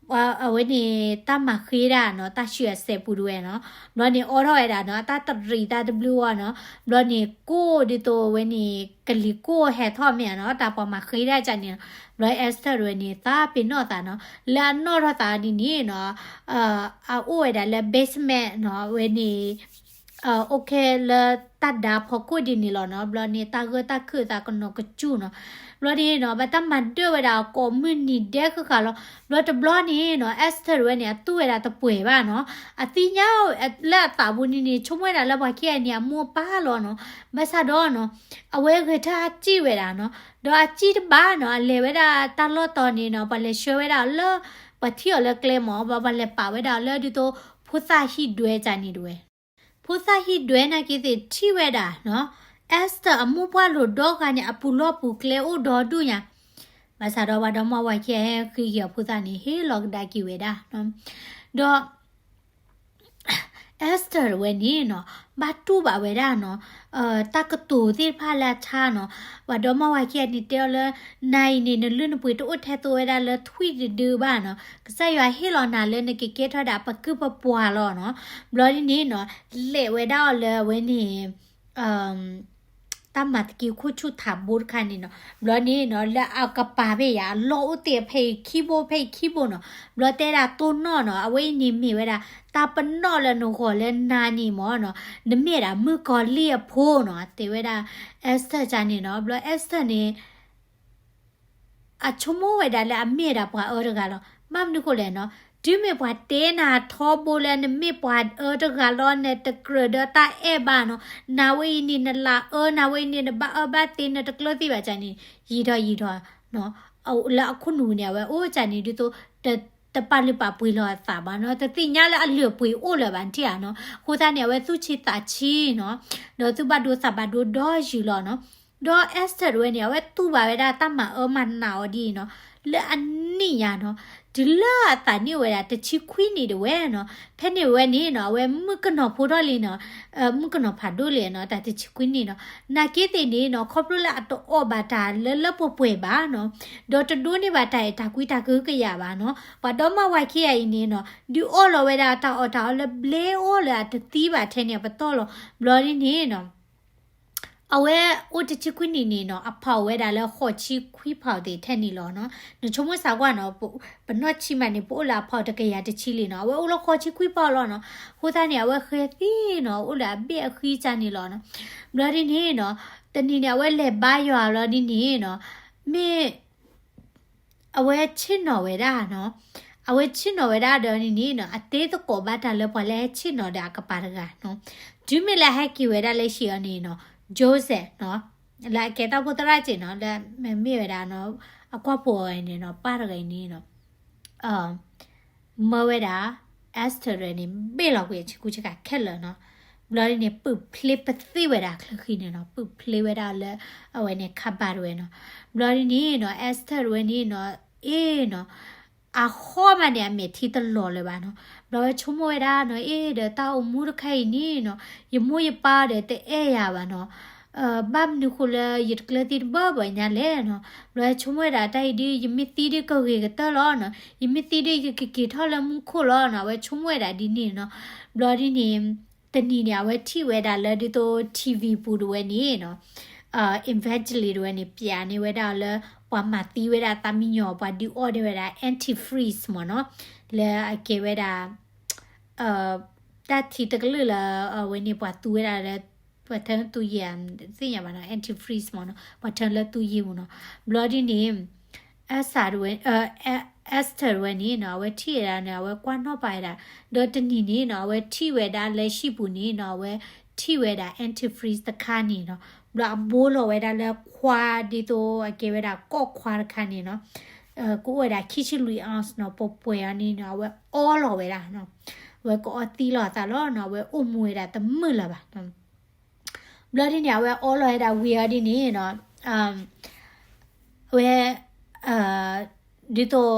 အဝဲန့ၣ် တၢ်မၤဃ့ဒၣ်နီၤ တၢ်ဆှုၣ်အစဲးပူၤတဝဲနီၤ, ဘျီန့ၣ်အိးထီၣ်ဝဲဒၣ်နီၤ တၢ်တရံးတၢ်တဘျုးဝဲနီၤ, ဘျီန့ၣ်ကိၢ်ဒ်သိးအဝဲန့ၣ် ကလံၤကိၢ်ဟဲထီၣ်မ့ၢ်ဧါနီၤ တၢ်ပှၤမၤဃ့ဒၣ်ကန့ၣ်နီၤ, ဘျီ Esther တဝဲန့ၣ် သးပ့ၤနီၣ်သးနီၤ, လၢအနီၣ်ထီၣ်သးဒ်န့ၣ်နီၤ, အအိၣ်ဝဲဒၣ်လၢ basement နီၤ အဝဲန့ၣ် အိၣ်ခဲလၢတၢ်ဒါဖီခိၣ်ဒ်န့ၣ်လီၤနီၤ. ဘျီန့ၣ် တၢ်ဂၢၢ်တၢ်ခုၣ်သးကနီၤကစူၣ်နီၤ. ဘျီန့ၣ်နီၤ ဘၣ်တၢ်မၤဒၢၣ်ဝဲဒၣ်ကိးမုၢ်နံၤဒဲးဃၣ်ဃၣ်လီၤ. ဘျီတဘျီန့ၣ်နီၤ Esther ဝဲန့ၣ် အတူၢ်ဝဲဒၣ်တပှဲၤဘၣ်နီၤ. အသ့ၣ်ညါလၢအသးပူၤန့ၣ်န့ၣ် ဆိကမိၣ်ဝဲဒၣ်လၢပှၤခံဂၤန့ၣ် အမိၢ်အပၢ်လီၤနီၤ. ဘၣ်ဆၣ်ဒီးနီၤ အဝဲဂဲၤထၢၣ်အစံၣ်ဝဲဒၣ်နီၤ. ဒီးအစံၣ်တဘၣ်နီၤ အလဲၤဝဲဒၣ်တၢ်လီၢ်တီၤန့ၣ်နီၤ ပှၤလဲၤဆှၢဝဲဒၣ်အီၤလၢ ပှၤထံၣ်အီၤလၢကျဲမး ဘျီပှၤလဲၤပာ်ဝဲဒၣ်အီၤလၢဒ်သိး ဖိသၣ်ဟံၣ်ဒွဲကန့ၣ်တဝဲ ဖိသၣ်ဟံၣ်ဒွဲနာ်က့သ့ၣ်ထံၣ်ဝဲဒၣ်နီၤ Esther အမိၢ်ပှၢ်လိာ်ဒီဂၤန့ၣ် အပူၤလီၢ်ပူၤကျဲအိၣ်ဒီဒူၣ်ညါ. ဘၣ်ဆၣ်ဒီးပှၤဒီမါဝၤခံဂၤဟဲဃ့က့ၤအီၤဖိသၣ်န့ၣ် ဟ့ၣ်လီၤကဒါက့ၤဝဲဒၣ်နီၤ. ဒီး Esther တဝဲန့ၣ်နီၤ ဘၣ်တူၢ်ဘၣ်ဝဲဒၣ်နီၤ တၢ်ကတိၤသ့ၣ်တဖၣ်လၢအဆါနီၤ. ပှၤဒီမါဝၤခံဂၤန့ၣ်တဲအီၤလၢ နၤအံၤန့ၣ် နလုၢ်နပှ့ၤတအိၣ်ထဲသိးဝဲဒၣ်လၢထွံၣ်တဒုဘၣ်နီၤ. ကစၢ်ယွၤဟ့ၣ်လီၤနၤလၢနကကဲထီၣ်ဒၣ်ပကုၢ်ပပှၤလီၤနီၤ. ဘျီဒ်န့ၣ်နီၤ လဲၤဝဲဒၣ်အီၤလၢအဝဲန့ၣ် တၢ်မၤသက့ခိၣ်ဆူၣ်ထးဘိတခါန့ၣ်နီၤ. ဘျီန့ၣ်နီၤ လၢအကပၤဖဲယၤ အလီၢ်အိၣ်သ့ၣ်ဖဲအံၤခံဘိဖဲအံၤခံဘိနီၤ. ဘျီတဲဒၣ်တိၢ်နီၣ်နီၤ အဝဲအံၤန့ၣ်မ့ၢ်ဝဲဒၣ် တၢ်ပနီၣ်လၢနဂီၢ်လၢနၤန့ၣ်မ့ၢ်နီၤ နမ့ၢ်ဒၣ်မုၣ်ကီၤလံၢ်အဖိနီၤ တဲဝဲဒၣ် Esther ကန့ၣ်နီၤ. ဘျီ Esther န့ၣ် အဆိကမိၣ်ဝဲဒၣ်လၢအမ့ၢ်ဒၣ်ပှၤအၢတဂၤလီၤ. ဘၣ်မနုၤဃိလဲၣ်နီၤ တုၤမ့ၢ်ပှၤတဲနၤထီဘိလၢနမ့ၢ်ပှၤအၢတဂၤလီၤ နတကြၢးဒီးတၢ်အဲၣ်ဘၣ်နီၤ နၤဝဲအံၤန့ၣ်နလၤအၢ နၤဝဲအံၤန့ၣ် နဘၣ်အၢဘၣ်သီ နတကျၢၤသ့ဘၣ်ကန့ၣ် ယံာ်ထီၣ်ယံာ်ထီၣ် လၢအခိၣ်နူာ်န့ၣ် အဝဲအိၣ်ကန့ၣ်ဒ်သိး တပာ်လုၢ်ပာ်ပှ့ၤလီၤအသးဘၣ်နီၤ တသ့ၣ်ညါလၢအလုၢ်အပှ့ၤအိၣ်လၢၤဘၣ် နထံၣ်ဧါနီၤ. အဃိသတးန့ၣ် အဝဲသူၣ်ဆံးသးဆံးနီၤ ဒီးသူၣ်ဘၣ်ဒိသးဘၣ်ဒိဒီးယုာ်လီၤနီၤ. ဒီး Esther တဝဲန့ၣ် အဝဲတူၢ်ဘၣ်ဝဲဒၣ်တၢ်မၤအၢမၤနးအီၤဒ်အံၤနီၤ လၢအနံၣ်ညါနီၤ တုၤလၢအသးနံၣ်အိၣ်ဝဲဒၣ်တဆံခွံနံၣ်တဝဲနီၤ. ဖဲန့ၣ်ဝဲန့ၣ်နီၤ အဝဲမုၣ်ကနီၤဖိထီၣ်လံနီၤ မုၣ်ကနီၤဖးဒိၣ်လံနီၤ တၢ်တဆံခွံနံၣ်နီၤ. နာ်က့သ့ၣ်န့ၣ်နီၤ ခီဖျိလၢအတအီၣ်ဘၣ်တၢ်လၢလၢပှဲၤပှဲၤဘၣ်နီၤ ဒီးတဒိးန့ၢ်ဘၣ်တၢ်အဲၣ်တၢ်ကွံတၢ်ကဟုကယာ်ဘၣ်နီၤ ပှၤဒီမါဝၤခံဂၤအံၤန့ၣ်နီၤ ဒုးအီၣ်လီၤဝဲဒၣ်တၢ်အီၣ်တၢ်အီလၢဘျဲအီၤလၢအတသံဘၣ်ထဲန့ၣ်အပတီၢ်လီၤ. ဘျီဒ်န့ၣ်နီၤ အဝဲအိၣ်တဆံခွံနံၣ်န့ၣ်နီၤ အဖီၣ်ဝဲဒၣ်လၢဃိးဆံခွံဖီၣ်သ့ၣ်ထဲန့ၣ်လီၤနီၤ. နဆိကမိၣ်စးကွၢ်နီၤ ပနီၢ်ဆံးမးန့ၣ် ပအိၣ်လၢအဖီၣ်တကယၤတဆံလံနီၤ အဝဲအိၣ်လၢဃိးဆံခွံဖီၣ်လီၤနီၤ. အဃိသတးန့ၣ် အဝဲဃဲသ့ၣ်နီၤ အိၣ်လၢအဘ့ၣ်အဃံကန့ၣ်လီၤနီၤ. ဘျီဒ်န့ၣ်နီၤ တနံၤန့ၣ် အဝဲလဲၤဘါယွၤဘျီဒ်န့ၣ်နီၤ မ့ၢ် အဝဲဆ့ၣ်နီၤဝဲဒၣ်နီၤ အဝဲဆ့ၣ်နီၤဝဲဒၣ်ဒီးန့ၣ်န့ၣ်နီၤ အတဲသကိးဘၣ်တၢ်လၢပှၤလၢဟဲဆ့ၣ်နီၤဒီးအကပၤတဂၤနီၤ. တုၤမ့ၢ်လၢအဟဲက့ၤဝဲဒၣ်လၢဟံၣ်အီၤန့ၣ်နီၤ Joseph နီၤ လၢအကဲတၢ်အိၣ်ဖှိၣ်သရၣ်စ့ၢ်နီၤ လၢမ့မ့ၢ်ဝဲဒၣ်နီၤ အကွၢ်ဖိအီၤန့ၣ်နီၤ ပၢ်တဂၤအံၤန့ၣ်နီၤ မၢဝဲဒၣ် Esther တဝဲန့ၣ် ဘ့ၣ်လီၤကွံာ်အဆ့ကူဆ့ကၤခဲလၢာ်နီၤ. ဘျီဒ်န့ၣ် ပုၢ်ဖျ့ပသ့ၣ်ဝဲဒၣ်အချၢဃံန့ၣ်နီၤ ပုၢ်ဖျ့ဝဲဒၣ်လၢ အဝဲန့ၣ် ခါဘၣ်တဝဲနီၤ. ဘျီဒ်န့ၣ်နီၤ Esther တဝဲန့ၣ်နီၤ အ့ၣ်နီၤ အဃီမးန့ၣ် အမဲာ်ထံတလီၤလၢၤဘၣ်နီၤ. ဘျီဝဲဆိကမိၣ်ဝဲဒၣ်နီၤ အ့ၣ်ဒီးတၢ်အိၣ်မူတခါအံၤန့ၣ်နီၤ ယမိၢ်ယပၢ်ဒီးတအဲၣ်ယၤဘၣ်နီၤ ဘၣ်မနုၤဃိလၢယတကျၢၤသံတဘၣ်ဘၣ်ညါလဲၣ်နီၤ. ဘျီဝဲဆိကမိၣ်ဝဲဒၣ်တၢ်အံၤဒ် ယမ့ၢ်သံဒ်ကဂ့ၤကတၢၢ်လီၤနီၤ ယမ့ၢ်သံဒ်ယကက့ၤထီၣ်လၢမူခိၣ်လီၤနီၤ အဝဲဆိကမိၣ်ဝဲဒၣ်ဒ်န့ၣ်နီၤ. ဘျီဒ်န့ၣ် တနံၤန့ၣ် အဝဲထံၣ်ဝဲဒၣ်လၢဒ်သိး ထံၣ်ဝံၤပူၤတဝဲန့ၣ်နီၤ Evangeline တဝဲန့ၣ် ပျးန့ၢ်ဝဲဒၣ်လၢ ပှၤမၤသံဝဲဒၣ်သးမံညီၤ ပှၤဒုးအီၣ်န့ၢ်ဝဲဒၣ် antifreeze မ့ၢ်နီၤ လၢအကဲဝဲဒၣ် တၢ်ထံတကလုာ်လၢ အဝဲန့ၣ်ပှၤသူဝဲဒၣ်လၢ ပှၤထၢသူယံၤ သ့ၣ်ညါဘၣ်နီၤ antifreeze မ့ၢ်နီၤ ပှၤထၢလၢသူယံၤမ့ၢ်နီၤ. ဘျီဒ်န့ၣ် Esther တဝဲ Esther တဝဲန့ၣ်နီၤ အဝဲထံၣ်ဝဲဒၣ်န့ၣ် အဝဲကွၢ်နီၣ်ပာ်ဝဲဒၣ် ဒီးတနံၤန့ၣ်နီၤ အဝဲထံၣ်ဝဲဒၣ်လၢဟံၣ်ပူၤန့ၣ်နီၤ အဝဲထံၣ်ဝဲဒၣ် antifreeze တခါန့ၣ်နီၤ ဘျီအဘိလီၤဝဲဒၣ်လၢခွါဒ်သိးအကဲဝဲဒၣ်ကီၢ်ခွါတခါန့ၣ်နီၤ ကအိၣ်ဝဲဒၣ်ခံဆံလွံၢ် ounce နီၤ ပှဲၤပှဲၤအီၤန့ၣ်နီၤ အဝဲအီလီၤဝဲဒၣ်နီၤ အဝဲကအီသံလီၤအသးလီၤနီၤ အဝဲအိၣ်မူဝဲဒၣ်တမုာ်လၢၤဘၣ် ဘျီဒ်န့ၣ် အဝဲအီလီၤဝဲဒၣ်ဝံၤအီၤဒ်န့ၣ်နီၤ အဝဲ ဒ်သိး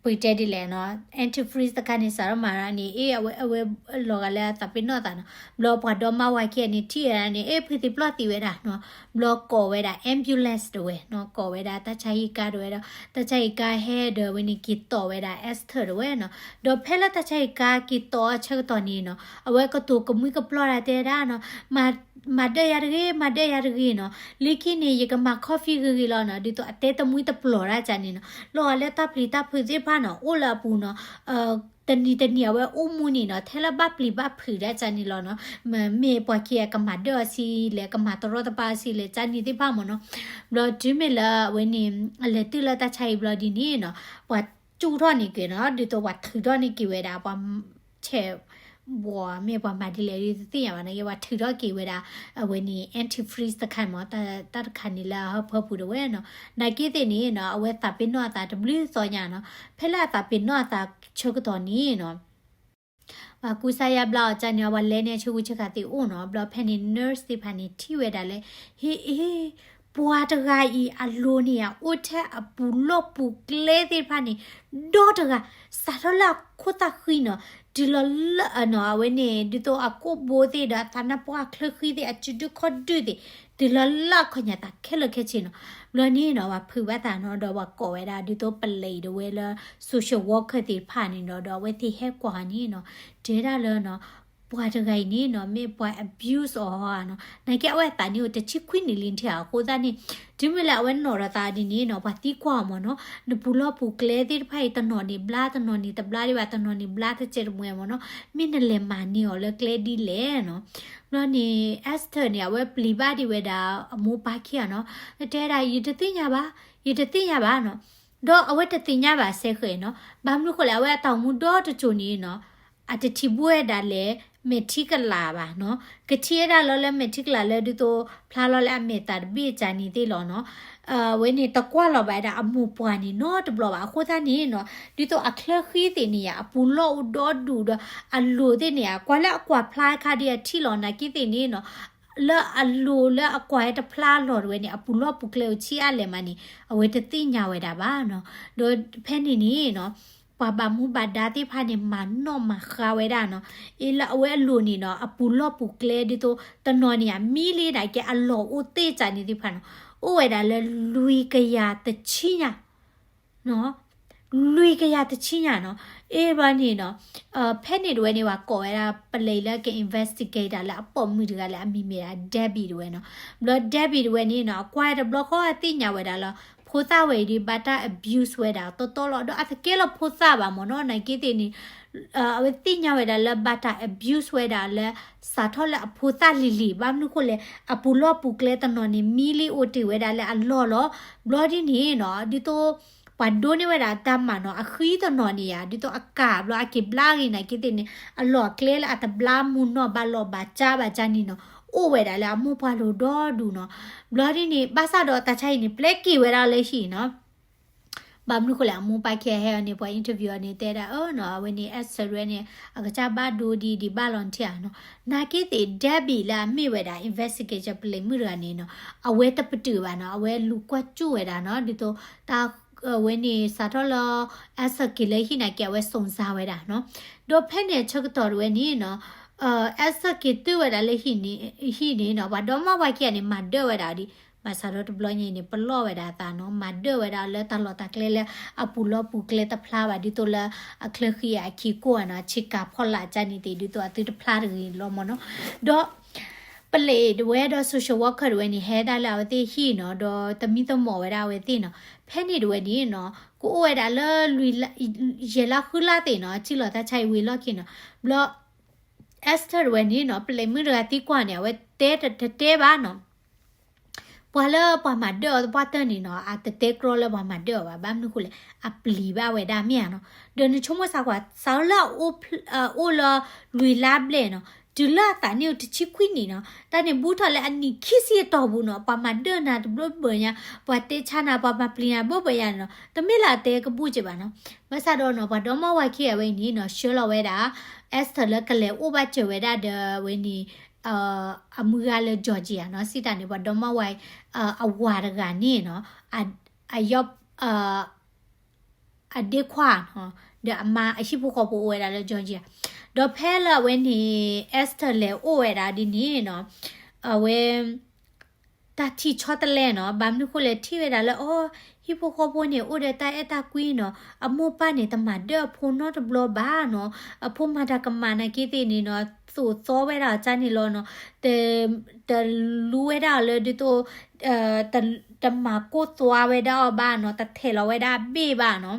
ပတဲဒ်လဲၣ်နီၤ antifreeze တခါန့ၣ် စးထီၣ်မၤန့ၣ် အ့ၣ် အဝဲ အဝဲလီၤဂာ်လၢအသးပ့ၤနီၣ်သးနီၤ ဘျီပှၤဒီမါဝၤခံဂၤန့ၣ် ထံၣ်ဝဲဒၣ်န့ၣ် အ့ၣ် ဖုသံပျီၢ်သံဝဲဒၣ်နီၤ ဘျီကိးဝဲဒၣ် ambulance တဝဲနီၤ ကိးဝဲဒၣ်တၢ်ဆါဟံၣ်ကါတဝဲဒီး တၢ်ဆါဟံၣ်ကါဟဲဒီးဝဲန့ၣ် က့ၤတီၢ်ဝဲဒၣ် Esther တဝဲနီၤ ဒီးဖဲလၢတၢ်ဆါဟံၣ်ကါက့ၤတီၢ်အဆၢကတီၢ်န့ၣ်နီၤ အဝဲကတိၤကမှံကပျီၢ်ဒၣ်တဲဒၣ်နီၤ မၤဒၢၣ်ယၤတဂ့ၤ မၤဒၢၣ်ယၤတဂ့ၤနီၤ လၢခံန့ၣ် ယကမၤ coffee ဂ့ၤဂ့ၤလီၤနီၤ ဒ်သိးအတဲတမှံတပျီၢ်ဒၣ်ကန့ၣ်နီၤ လီၤဂာ်လၢတၢ်ပျံၤတၢ်ဖုးသ့ၣ်တဖၣ် နီၤ အိၣ်လၢအပူၤနီၤ, တနံၤတနံၤအဝဲအိၣ်မူန့ၣ်နီၤ ထဲလၢဘၣ်ပျံၤဘၣ်ဖုးဒၣ်ကန့ၣ်လီၤနီၤ, မ့ၢ်ပှၤခံဂၤကမၤဒၢၣ်အီၤဆံးလဲၣ် ကမၤတရီတပါအီၤဆံးလဲၣ်ကန့ၣ်သ့ၣ်တဖၣ်မ့ၢ်နီၤ, ဘျီတုၤမ့ၢ်လၢအဝဲန့ၣ် အလဲၤတုၤလၢတၢ်ဆါဟံၣ်ဘျီဒ်န့ၣ်နီၤ, ပှၤကၠူၣ်ထီၣ်န့ၢ်က့ၤနီၤ ဒ်သိးပှၤထုးထီၣ်န့ၢ်က့ၤဝဲဒၣ် ပှၤဆဲး ဘီမ့ၢ်ပှၤမၤဒ်လဲၣ်ဒ်တသ့ၣ်ညါဘၣ်နီၤ, ယဲပှၤထုးထီၣ်က့ၤဝဲဒၣ် အဝဲန့ၣ် antifreeze တခါမ့ၢ် တၢ်တခါန့ၣ်လၢအဟၢဖၢပူၤတဝဲနီၤ, နာ်က့သ့ၣ်န့ၣ်နီၤ အဝဲသးပ့ၤနီၣ်အသးတဘျုးသီညါနီၤ, ဖဲလၢအသးပ့ၤနီၣ်အသးဆၢကတီၢ်န့ၣ်နီၤ ပှၤကူစါယါဘျါအီၤကန့ၣ် အဝဲလဲၤန့ၢ်ဆၢဂူဆၢဂၤသ့ၣ်အိၣ်နီၤ, ဘျီဖဲန့ၣ် nurse သ့ၣ်တဖၣ်န့ၣ် ထံၣ်ဝဲဒၣ်လၢ ဟ့အ့ ပှၤတဂၤအံၤအလိၤန့ၣ် အအိၣ်ထဲအပူၤလီၢ်ပူၤကျဲသ့ၣ်တဖၣ်န့ၣ် ဒီတဂၤ စးထီၣ်လၢအခိၣ်သၣ်ဃံနီၤ, တုၤလီၤလၢအနီၤ အဝဲန့ၣ် ဒ်သိးအကိာ်ဘိသ့ၣ်ဒီးအသးနါပှၢ်အချၢဃံသ့ၣ် အစုဒုၣ်ခီၣ်ဒုၣ်သ့ၣ် တုၤလီၤလၢအခီၣ်ညါသးခဲလၢာ်ခဲဆ့နီၤ, ဘျီန့ၣ်နီၤ ပှၤဖုးဘၣ်သးနီၤ ဒီးပှၤကိးဝဲဒၣ် ဒ်သိးပလံးတဝဲလၢ social worker သ့ၣ်တဖၣ်န့ၣ်ဒီး ဒီးအဝဲသ့ၣ်ဟဲကွၢ်န့ၣ်နီၤ, တဲဒၣ်လၢနီၤ ပှၤတဂၤအံၤန့ၣ်နီၤ မ့ၢ်ပှၤ abuse အီၤဧါနီၤ, နာ်က့အဝဲအသးန့ၣ်အိၣ်တဆံခွံနံၣ်လံထဲဧါ, အဃိသတးန့ၣ် တုၤမ့ၢ်လၢအဝဲနီၣ်ထီၣ်သးဒ်န့ၣ်နီၤ ပှၤသံကွၢ်အီၤမ့ၢ်နီၤ, နပူၤလီၢ်ပူၤကျဲသ့ၣ်တဖၣ်အံၤ တနီၤန့ၣ်ဘျါ တနီၤန့ၣ်တဘျါဒံးဘၣ် တနီၤန့ၣ်ဘျါတစဲးတမှဲၤမ့ၢ်နီၤ, မ့ၢ်နလဲၤမၤန့ၢ်အီၤလၢကျဲဒ်လဲၣ်နီၤ, ဘျီန့ၣ် Esther န့ၣ် အဝဲပျံၤဘၣ်ဒံးဝဲဒၣ်အမိၢ်ပၢ်ခံဂၤနီၤ, တဲဒၣ် ယတသ့ၣ်ညါဘၣ်, ယတသ့ၣ်ညါဘၣ်နီၤ, ဒီးအဝဲတသ့ၣ်ညါဘၣ်စဲဃဲၤနီၤ, ဘၣ်မနုၤဃိလဲၣ် အဝဲအတၢ်အိၣ်မူဒီတစိၤန့ၣ်နီၤ အတထံၣ်ဘၣ်ဝဲဒၣ်လဲၣ် မဲာ်ထံကလၤဘၣ်နီၤ, ကထံၣ်ဝဲဒၣ်လီၤလၢမဲာ်ထံကလၤလၢဒ်သိး ဖျါလီၤလၢအမဲာ်သးတဘ့ၣ်ကန့ၣ်သ့ၣ်လီၤနီၤ, အဝဲန့ၣ်တကွၢ်လီၤဘၣ်ဝဲဒၣ်အမိၢ်ပှၢ်န့ၣ်နီတဘျီဘၣ်, အဃိသတးန့ၣ်နီၤ ဒ်သိးအချၢဃံသ့ၣ်န့ၣ်ဧါ အပူၤလီၢ်အိၣ်ဒီဒူၣ်ဒီး အလိၤသ့ၣ်န့ၣ်ဧါ ကွၢ်လၢအကွၢ်ဖျါအခါဒ်အထံၣ်လီၤ, နာ်က့သ့ၣ်န့ၣ်နီၤ လၢအလိၤလၢအကွၢ်ဝဲတဖျါအလီၢ်တဝဲန့ၣ် အပူၤလီၢ်ပူၤကျဲအိၣ်ဆံးအါလဲၣ်မးန့ၣ် အဝဲတသ့ၣ်ညါဝဲဒၣ်ဘၣ်နီၤ, ဒီးဖဲန့ၣ်န့ၣ်နီၤ ပှၤဘၣ်မူဘၣ်ဒါသ့ၣ်တဖၣ်န့ၣ် မၤနီၣ်မၤဃါဝဲဒၣ်နီၤ, အ့လၢအဝဲအလိၤန့ၣ်နီၤ အပူၤလီၢ်ပူၤကျဲဒ်သိး တနီၤန့ၣ်ဧါ မံလံနာ်က့ အလီၢ်အိၣ်သ့ၣ်ကန့ၣ်သ့ၣ်တဖၣ်နီၤ အိၣ်ဝဲဒၣ်လၢလွံၢ်ကယၤတဆံညါ လွံၢ်ကယၤတဆံညါနီၤ, အ့ဘျီန့ၣ်နီၤ ဖဲန့ၣ်တဝဲန့ၣ် ပှၤကိးဝဲဒၣ် ပလံးလၢက investigator လၢအပိာ်မုၣ်တဂၤလၢအမံၤမ့ၢ်ဒၣ် Debbie တဝဲနီၤ, ဘျီ Debbie တဝဲန့ၣ်နီၤ အကွၢ်တဘျီဃီအသ့ၣ်ညါဝဲဒၣ်လၢ ဖိသၣ်ဝဲအံၤဒ်ဘၣ်တၢ် abuse ဝဲဒၣ်တီတီလီၤ, ဒီးအတကဲလၢဖိသၣ်ဘၣ်မ့ၢ်နီၤ, နာ်က့သ့ၣ်န့ၣ် အဝဲသ့ၣ်ညါဝဲဒၣ်လၢဘၣ်တၢ် abuse ဝဲဒၣ်လၢ စးထီၣ်လၢအဖိသၣ်လံၤလံၤ, ဘၣ်မနုၤဃိလဲၣ် အပူၤလီၢ်ပူၤကျဲတနီၤန့ၣ် မံလံအိၣ်တ့ၢ်ဝဲဒၣ်လၢအလီၢ်လီၤ, ဘျီဒ်န့ၣ်နီၤ ဒ်သိး ပှၤဒိးန့ၢ်ဝဲဒၣ်တၢ်မၤနီၤ အဃံတနီၤန့ၣ်ဧါ ဒ်သိးအကၢ်ဘျီအက့ၤဘျါဂ့ၤနာ်က့သ့ၣ်န့ၣ် အလီၢ်အကျဲလၢအတဘျါမုၢ်နီၢ်ဘၣ်လီၢ်ဘၣ်ကၢ်ဘၣ်ကန့ၣ်နီၤ အိၣ်ဝဲဒၣ်လၢအမိၢ်ပှၢ်လိၤဒီဒူၣ်နီၤ, ဘျီဒ်န့ၣ် ဘၣ်ဆၣ်ဒီးတၢ်ဆါဟံၣ်န့ၣ် ပျဲက့ၤဝဲဒၣ်လၢဟံၣ်နီၤ ဘၣ်မနုၤဃိလဲၣ် အမိၢ်ပၢ်ခံဂၤဟဲအီၤန့ၣ် ပှၤ interview အီၤန့ၣ် တဲဒၣ်အၢနီၤ အဝဲန့ၣ် Esther တဝဲန့ၣ် အကစၢ်ဘၣ်ဒိဒ်ဒံးဘၣ်လီၤထံဧါနီၤ, နာ်က့သ့ၣ် Debbie လၢအမ့ၢ်ဝဲဒၣ် investigator ပလံးမုၣ်တဂၤန့ၣ်နီၤ အဝဲတပတုာ်ဘၣ်နီၤ အဝဲလူၤကွၢ်စူၣ်ဝဲဒၣ်နီၤ ဒ်သိးတၢ် အဝဲန့ၣ်စးထီၣ်လၢ Esther က့ၤလၢဟံၣ်နာ်က့ အဝဲစုံစမ်းဝဲဒၣ်နီၤ, ဒီးဖဲန့ၣ်အဆၢကတီၢ်တဝဲန့ၣ်နီၤ Esther က့ၤတုၤဝဲဒၣ်လၢဟံၣ်န့ၣ်နီၤ ပှၤဒီမါဝၤခံဂၤန့ၣ် မၤဒၢၣ်ဝဲဒၣ်ဒ် ဘၣ်ဆၣ်ဒီးတဘျီညါအံၤန့ၣ် ပလီၢ်ဝဲဒၣ်အသးနီၤ မၤဒၢၣ်ဝဲဒၣ်လၢတၢ်လီၢ်တၢ်ကျဲလၢအပူၤလီၢ်ပူၤကျဲတဖျါဘၣ် ဒ်သိးလၢအချၢဃံအခံကိၢ်ဧါနီၤ ဆ့ကၤဖီလာ်ကန့ၣ်သ့ၣ် ဒ်သိးအသုတဖျါတဂ့ၤလီၤမ့ၢ်နီၤ, ဒီး ပလံးတဝဲဒီး social worker တဝဲန့ၣ်ဟဲဒၣ်လၢအဝဲသ့ၣ်ဟံၣ်နီၤ ဒီးသမံသမိးဝဲဒၣ်အဝဲသ့ၣ်နီၤ, ဖဲန့ၣ်တဝဲန့ၣ်နီၤ ကအိၣ်ဝဲဒၣ်လၢလွံၢ်လါ ယဲၢ်လါဃုလါသ့ၣ်နီၤ ထံၣ်လီၤတၢ်ဆါအံၤဝံၤလီၢ်ခံနီၤ, ဘျီ Esther တဝဲန့ၣ်နီၤ ပလံးမုၣ်တဂၤသံကွၢ်န့ၣ် အဝဲတဲတတဲဘၣ်နီၤ ပှၤလၢပှၤမၤဒၢၣ်အီၤသပှၢ်တၢၢ်န့ၣ်နီၤ အတတဲကြီလၢပှၤမၤဒၢၣ်အီၤဘၣ် ဘၣ်မနုၤဃိလဲၣ် အပျံၤဘၣ်ဝဲဒၣ်မ့ၢ်ဧါနီၤ, ဒီးနဆိကမိၣ်စၢ်ကွၢ် စးလၢအအိၣ်လၢလွံၢ်လါဘျဲၣ်နီၤ တုၤလၢအသးနံၣ်အိၣ်တဆံခွံနံၣ်နီၤ တၢ်န့ၣ်ဘူးထီၣ်လၢအနံၣ်ခံဆံအတီၢ်ပူၤနီၤ ပှၤမၤဒၢၣ်နၤတဘျီဘၣ်ညါ ပှၤတဲဆါနၤ ပှၤမၤပျံၤနၤဘၣ်ဘၣ်ညါနီၤ တမ့ၢ်လၢအတဲကဘူၣ်က့ဘၣ်နီၤ, ဘၣ်ဆၣ်ဒီးနီၤ ပှၤဒီမါဝၤခံဂၤဝဲအံၤန့ၣ်နီၤ ဆှၢလီၤဝဲဒၣ် Esther လၢကလဲၤအိၣ်ဘၣ်စၢၤဝဲဒၣ်ဒီးဝဲန့ၣ် အမုၢ်ဂၤလၢ Georgia နီၤ စံးတၢ်န့ၣ် ပှၤဒီမါဝၤ အဝၤတဂၤန့ၣ်နီၤ အယီ အဒ့ခွါနီၤ ဒီးအမါအဟံၣ်ဖိဃီဖိအိၣ်ဝဲဒၣ်လၢ Georgia ဒီးဖဲလၢအဝဲန့ၣ် Esther လဲၤအိၣ်ဝဲဒၣ်ဒ်န့ၣ်နီၤ အဝဲ တၢ်ထံၣ်ဆီတလဲနီၤ ဘၣ်မနုၤဃိလဲၣ်ထံၣ်ဝဲဒၣ်လၢ အိ ဟံၣ်ဖိဃီဖိန့ၣ် အိၣ်ဒီးတၢ်အဲၣ်တၢ်ကွံနီၤ အမိၢ်ပၢ်န့ၣ် တမၤဒၢၣ်အဖိနီတဘျီဘၣ်နီၤ အဖိမၤတၢ်ကမၣ်နာ်က့သ့ၣ်န့ၣ်နီၤ သိၣ်သီဝဲဒၣ်အီၤကန့ၣ်လီၤနီၤ တလူဝဲဒၣ်အီၤလၢဒ်သိး တမၤကိၢ်သွါဝဲဒၣ်အီၤဘၣ်နီၤ, တထဲးလီၤဝဲဒၣ်အဘ့ၣ်ဘၣ်နီၤ,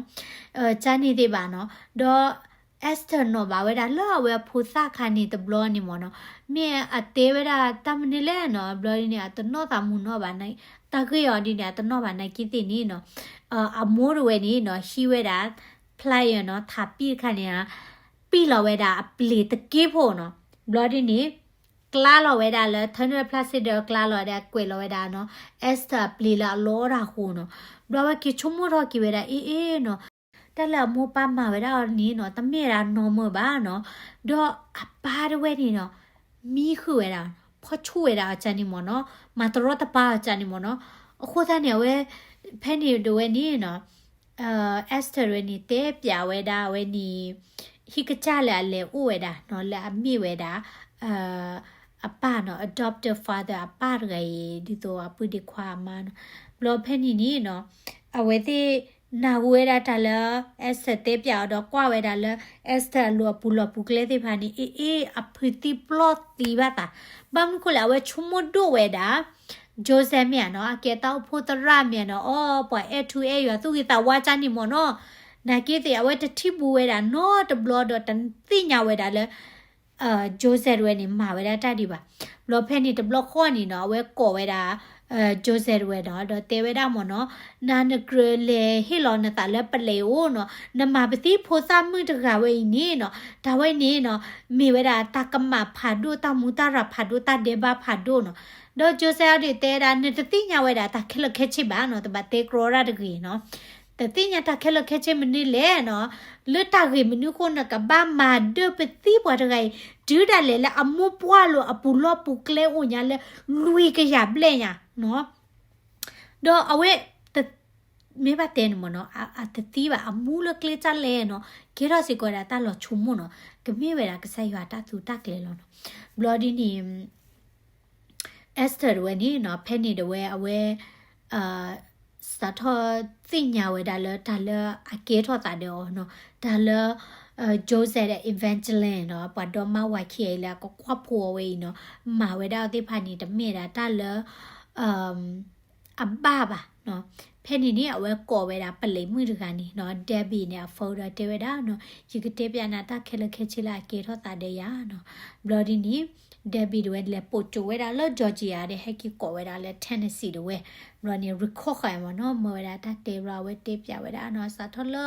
ကန့ၣ်သ့ၣ်ဘၣ်နီၤ. ဒီး Esther နီၣ်ဘၣ်ဝဲဒၣ်လၢအဝဲအဖိသၣ်ခါန့ၣ်တဘျီန့ၣ်မ့ၢ်နီၤ, မ့ၢ်အတဲဝဲဒၣ်တၢ်မနုၤလဲၣ်နီၤ, ဘျီဒ်န့ၣ် အတနီၣ်သးမုာ်နီၣ်ဘၣ်, တၢ်ဂ့ၢ်အီၤဒ်န့ၣ် အတနီၣ်ဘၣ်နာ်က့သ့ၣ်န့ၣ်နီၤ, အမိၢ်တဝဲန့ၣ်နီၤ ဟံးဝဲဒၣ် plier နီၤ, ထးပံၣ်တခါန့ၣ် ပံၣ်လီၤဝဲဒၣ်အပျ့ၤတက့ၢ်ဖိနီၤ. ဘျီဒ်န့ၣ် ကျါလီၤဝဲဒၣ်လၢ ထၢနုာ် plastic ဒီးကျါလီၤဝဲဒၣ် ကွဲးလီၤဝဲဒၣ်နီၤ, Esther အပျ့ၤလၢအလီအီၣ်တၢ်အဃိနီၤ. ဘျီဝဲက့ၤဆိကမိၣ်ထီၣ်က့ၤဝဲဒၣ် အ့ၣ်အ့ၣ်နီၤ, တၢ်လၢအမိၢ်ပၢ်မၤဝဲဒၣ်အီၤန့ၣ်နီၤ တမ့ၢ်ဝဲဒၣ် normal ဘၣ်နီၤ. ဒီးအပၢ်တဝဲန့ၣ်နီၤ မံဃုာ်ဝဲဒၣ်, ဖီၣ်ဆူၣ်ဝဲဒၣ်အီၤကန့ၣ်မ့ၢ်နီၤ, မၤတရီတပါအီၤကန့ၣ်မ့ၢ်နီၤ. အဃိသတးန့ၣ် အဝဲ ဖဲန့ၣ်တဝဲန့ၣ်နီၤ Esther တဝဲန့ၣ် တဲပၠးဝဲဒၣ်အဝဲန့ၣ် ဟံၣ်ကစၢ်လၢအလဲၤအိၣ်ဝဲဒၣ်နီၤ, လၢအမ့ၢ်ဝဲဒၣ် အပၢ်နီၤ, adoptive father အပၢ်တဂၤအံၤ ဒ်သိးအပုၢ်ဒ့ခွါအမါနီၤ. ဘျီဖဲန့ၣ်န့ၣ်နီၤ အဝဲသ့ၣ်နၢ်ဟူဝဲဒၣ်တၢ်လၢ Esther တဲပၠးအီၤဒီးကွၢ်ဝဲဒၣ်လၢ Esther အလိၤအပူၤလီၢ်ပူၤကျဲသ့ၣ်တဖၣ်န့ၣ် အ့ၣ်အ့ၣ် အဖုသံပျီၢ်သံဘၣ်သး, ဘၣ်မနုၤဃိလဲၣ် အဝဲဆိကမိၣ်ဒိၣ်ဝဲဒၣ် Joseph မ့ၢ်ဧါနီၤ, အကဲတၢ်အိၣ်ဖှိၣ်သရၣ်မ့ၢ်ဧါနီၤ, အီ ပှၤအဲၣ်ထူအဲၣ်ယွၤသူၣ်ဂ့ၤသးဝါကန့ၣ်မ့ၢ်နီၤ. နာ်က့သ့ၣ် အဝဲတထံၣ်ဘူးဝဲဒၣ်နီတဘျီဒီးတသ့ၣ်ညါဝဲဒၣ်လၢ Joseph တဝဲန့ၣ် မၤဝဲဒၣ်တၢ်ဒံးဘၣ်. ဘျီဖဲန့ၣ်တဘျီဃီန့ၣ်နီၤ အဝဲကိးဝဲဒၣ် Joseph တဝဲနီၤ, ဒီးတဲဝဲဒၣ်မ့ၢ်နီၤ, နၤနကြၢးလဲၤဟ့ၣ်လီၤနသးလၢပလံးအိၣ်နီၤ, နမၤပသံဖိသၣ်မုၣ်တဂၤဝဲအံၤန့ၣ်နီၤ, တၢ်ဝဲန့ၣ်နီၤ မ့ၢ်ဝဲဒၣ်တၢ်ကမၣ်ဖးဒိၣ်, တၢ်မူတၢ်ရၤဖးဒိၣ်, တၢ်ဒဲးဘးဖးဒိၣ်နီၤ. ဒီး Joseph အီၤဒုးတဲဝဲဒၣ် နတသ့ၣ်ညါဝဲဒၣ်တၢ်ခဲလၢာ်ခဲဆ့ဘၣ်နီၤ, တဘၣ်တဲကြီတၢ်တဂ့ၤနီၤ. တသ့ၣ်ညါတၢ်ခဲလၢာ်ခဲဆ့မနုၤလဲၣ်နီၤ, လၢတၢ်ဂ့ၢ်မနုၤဃိနကဘၣ်မၤဒၢပသံပှၤတဂၤအံၤ, တုၤဒၣ်လဲာ်လၢအမိၢ်ပှၢ်လိာ်အပူၤလီၢ်ပူၤကျဲအိၣ်ညါလၢ လွံၢ်ကယၤဘျဲၣ်ညါနီၤ. ဒီးအဝဲ မ့ၢ်ဘၣ်တဲန့ၣ်မ့ၢ်နီၤ, အတသံဘၣ်, အမူလၢကျဲကၢ်လဲၣ်နီၤ, ကဲထီၣ်စ့ၢ်ကီးဝဲဒၣ်တၢ်လီၤဆိကမိၣ်နီၤ, ကမ့ၢ်ဝဲဒၣ်ကစၢ်ယွၤတၢ်သူတၢ်ကျဲၤလီၤနီၤ. ဘျီဒ်န့ၣ် Esther တဝဲန့ၣ်နီၤ, ဖဲန့ၣ်တဝဲအဝဲ စးထီၣ်သ့ၣ်ညါဝဲဒၣ်လၢတၢ်လၢအကဲထီၣ်သးဒီးအီၤနီၤ, တၢ်လၢ Joseph ဒီး Evangeline နီၤ, ပှၤဒီမါဝၤခံဂၤအံၤလၢအကကွၢ်ဖိအီၤဝဲအံၤနီၤ, မၤဝဲဒၣ်အီၤသ့ၣ်တဖၣ်န့ၣ် တမ့ၢ်ဒၣ်တၢ်လၢ အဘၣ်ဘၣ်နီၤ. ဖဲန့ၣ်န့ၣ် အဝဲကိးဝဲဒၣ်ပလံးမုၣ်တဂၤန့ၣ်နီၤ, Debbie န့ၣ် အ phone ဒီးတဲဝဲဒၣ်နီၤ, ယကတဲပၠးနၤတၢ်ခဲလၢာ်ခဲဆ့လၢအကဲထီၣ်သးဒီးယၤနီၤ. ဘျီဒ်န့ၣ် Debbie တဝဲလဲၤပိာ်ကၠိဝဲဒၣ်လၢ Georgia ဒီးဟဲက့ၤကိးဝဲဒၣ်လၢ Tennessee တဝဲ, ဘျီန့ၣ် record ဃာ်မ့ၢ်နီၤ, မၢဝဲဒၣ်တၢ်တဲဘျီ အဝဲတဲပၠးဝဲဒၣ်နီၤ, စးထီၣ်လၢ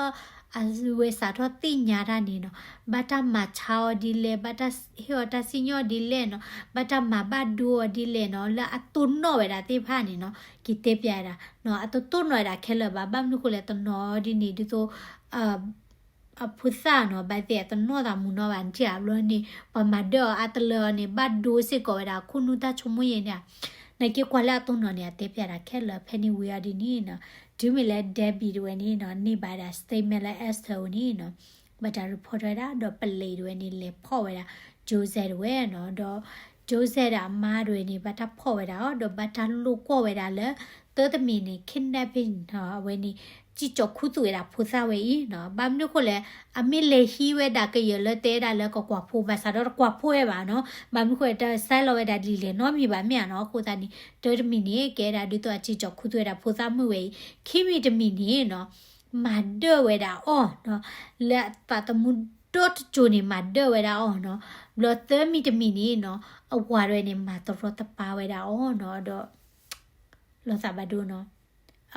အဝဲစးထီၣ်သ့ၣ်ညါတၢ်န့ၣ်နီၤ, ဘၣ်တၢ်မၤဆါအီၤဒ်လဲၣ်, ဘၣ်တၢ်ဟ့ၣ်အီၤတၢ်စံၣ်ညီၣ်ဒ်လဲၣ်နီၤ, ဘၣ်တၢ်မၤဘၣ်ဒိအီၤဒ်လဲၣ်နီၤ, လၢအတိၢ်နီၣ်ဝဲဒၣ်သ့ၣ်တဖၣ်န့ၣ်နီၤ, က့ၤတဲပၠးဝဲဒၣ်နီၤ, အတတိၢ်နီၣ်ဝဲဒၣ်ခဲလၢာ်ဘၣ်, ဘၣ်မနုၤဃိလဲၣ် တနီၤဒ်န့ၣ် ဒ်သိး အဖိသၣ်နီၤ, ဘၣ်သ့ၣ်အတနီၣ်သးမုာ်နီၣ်ဘၣ်, နထံၣ်ဧါ, ဘျီန့ၣ် ပှၤမၤဒၢအီၤအါတလၢအီၤန့ၣ် ဘၣ်ဒိစ့ၢ်ကီးဝဲဒၣ် ခိၣ်နူာ်တၢ်ဆိကမိၣ်ယဲၢ်န့ၣ်ဧါ. နာ်က့ကွၢ်လၢအတိၢ်နီၣ်န့ၣ် အတဲပၠးဒၣ်ခဲလၢာ်, ဖဲန့ၣ်ဝံၤအီၤဒ်န့ၣ်နီၤ, တုၤမ့ၢ်လၢ Debbie တဝဲန့ၣ်နီၤ, န့ၢ်ဘၣ်ဒၣ် statement လၢ Esther ဝဲန့ၣ်နီၤ, ဘၣ်တၢ် report ဝဲဒၣ်, ဒီးပလံးတဝဲန့ၣ် လဲၤဖီၣ်ဝဲဒၣ် Joseph တဝဲနီၤ, ဒီး Joseph ဒီးအမါတဝဲန့ၣ် ဘၣ်တၢ်ဖီၣ်ဝဲဒၣ်အီၤ, ဒီးဘၣ်တၢ်လိာ်ကွီၢ်ဝဲဒၣ်လၢ သၢတမံၤန့ၣ် kidnapping နီၤ, အဝဲန့ၣ် စံၣ်ကၠီၤခူသူၣ်ဝဲဒၣ်ဖိသၣ်ဝဲအံၤနီၤ, ဘၣ်မနုၤဃိလဲၣ်, အမ့ၢ်လဲၤဟံးဝဲဒၣ်ကယၢၤလၢတဲဒၣ်လၢကကွၢ်ဖိ, ဘၣ်ဆၣ်ဒီးတကွၢ်ဖိဝဲဘၣ်နီၤ, ဘၣ်မနုၤဃိလဲၣ် တစဲးလီၤဝဲဒၣ်ဒ်လဲၣ်နီတမံၤဘၣ်မ့ၢ်ဧါနီၤ, အဃိသတးန့ၣ် တၢတမံၤန့ၣ် ကဲဒၣ်ဒ်သိးအစံၣ်ကၠီၤခူသူၣ်ဝဲဒၣ်ဖိသၣ်မုၣ်ဝဲအံၤ, ခံမံၤတမံၤန့ၣ်နီၤ, မၤဒၢဝဲဒၣ်အီၤနီၤ, လၢသးသမူဒီတစိၤန့ၣ် မၤဒၢဝဲဒၣ်အီၤနီၤ, ဘျီသၢမံၤတမံၤန့ၣ်နီၤ, အဝၤတဝဲန့ၣ် မၤတရီတပါဝဲဒၣ်အီၤနီၤ, ဒီး လီၤသးဘၣ်ဒိနီၤ,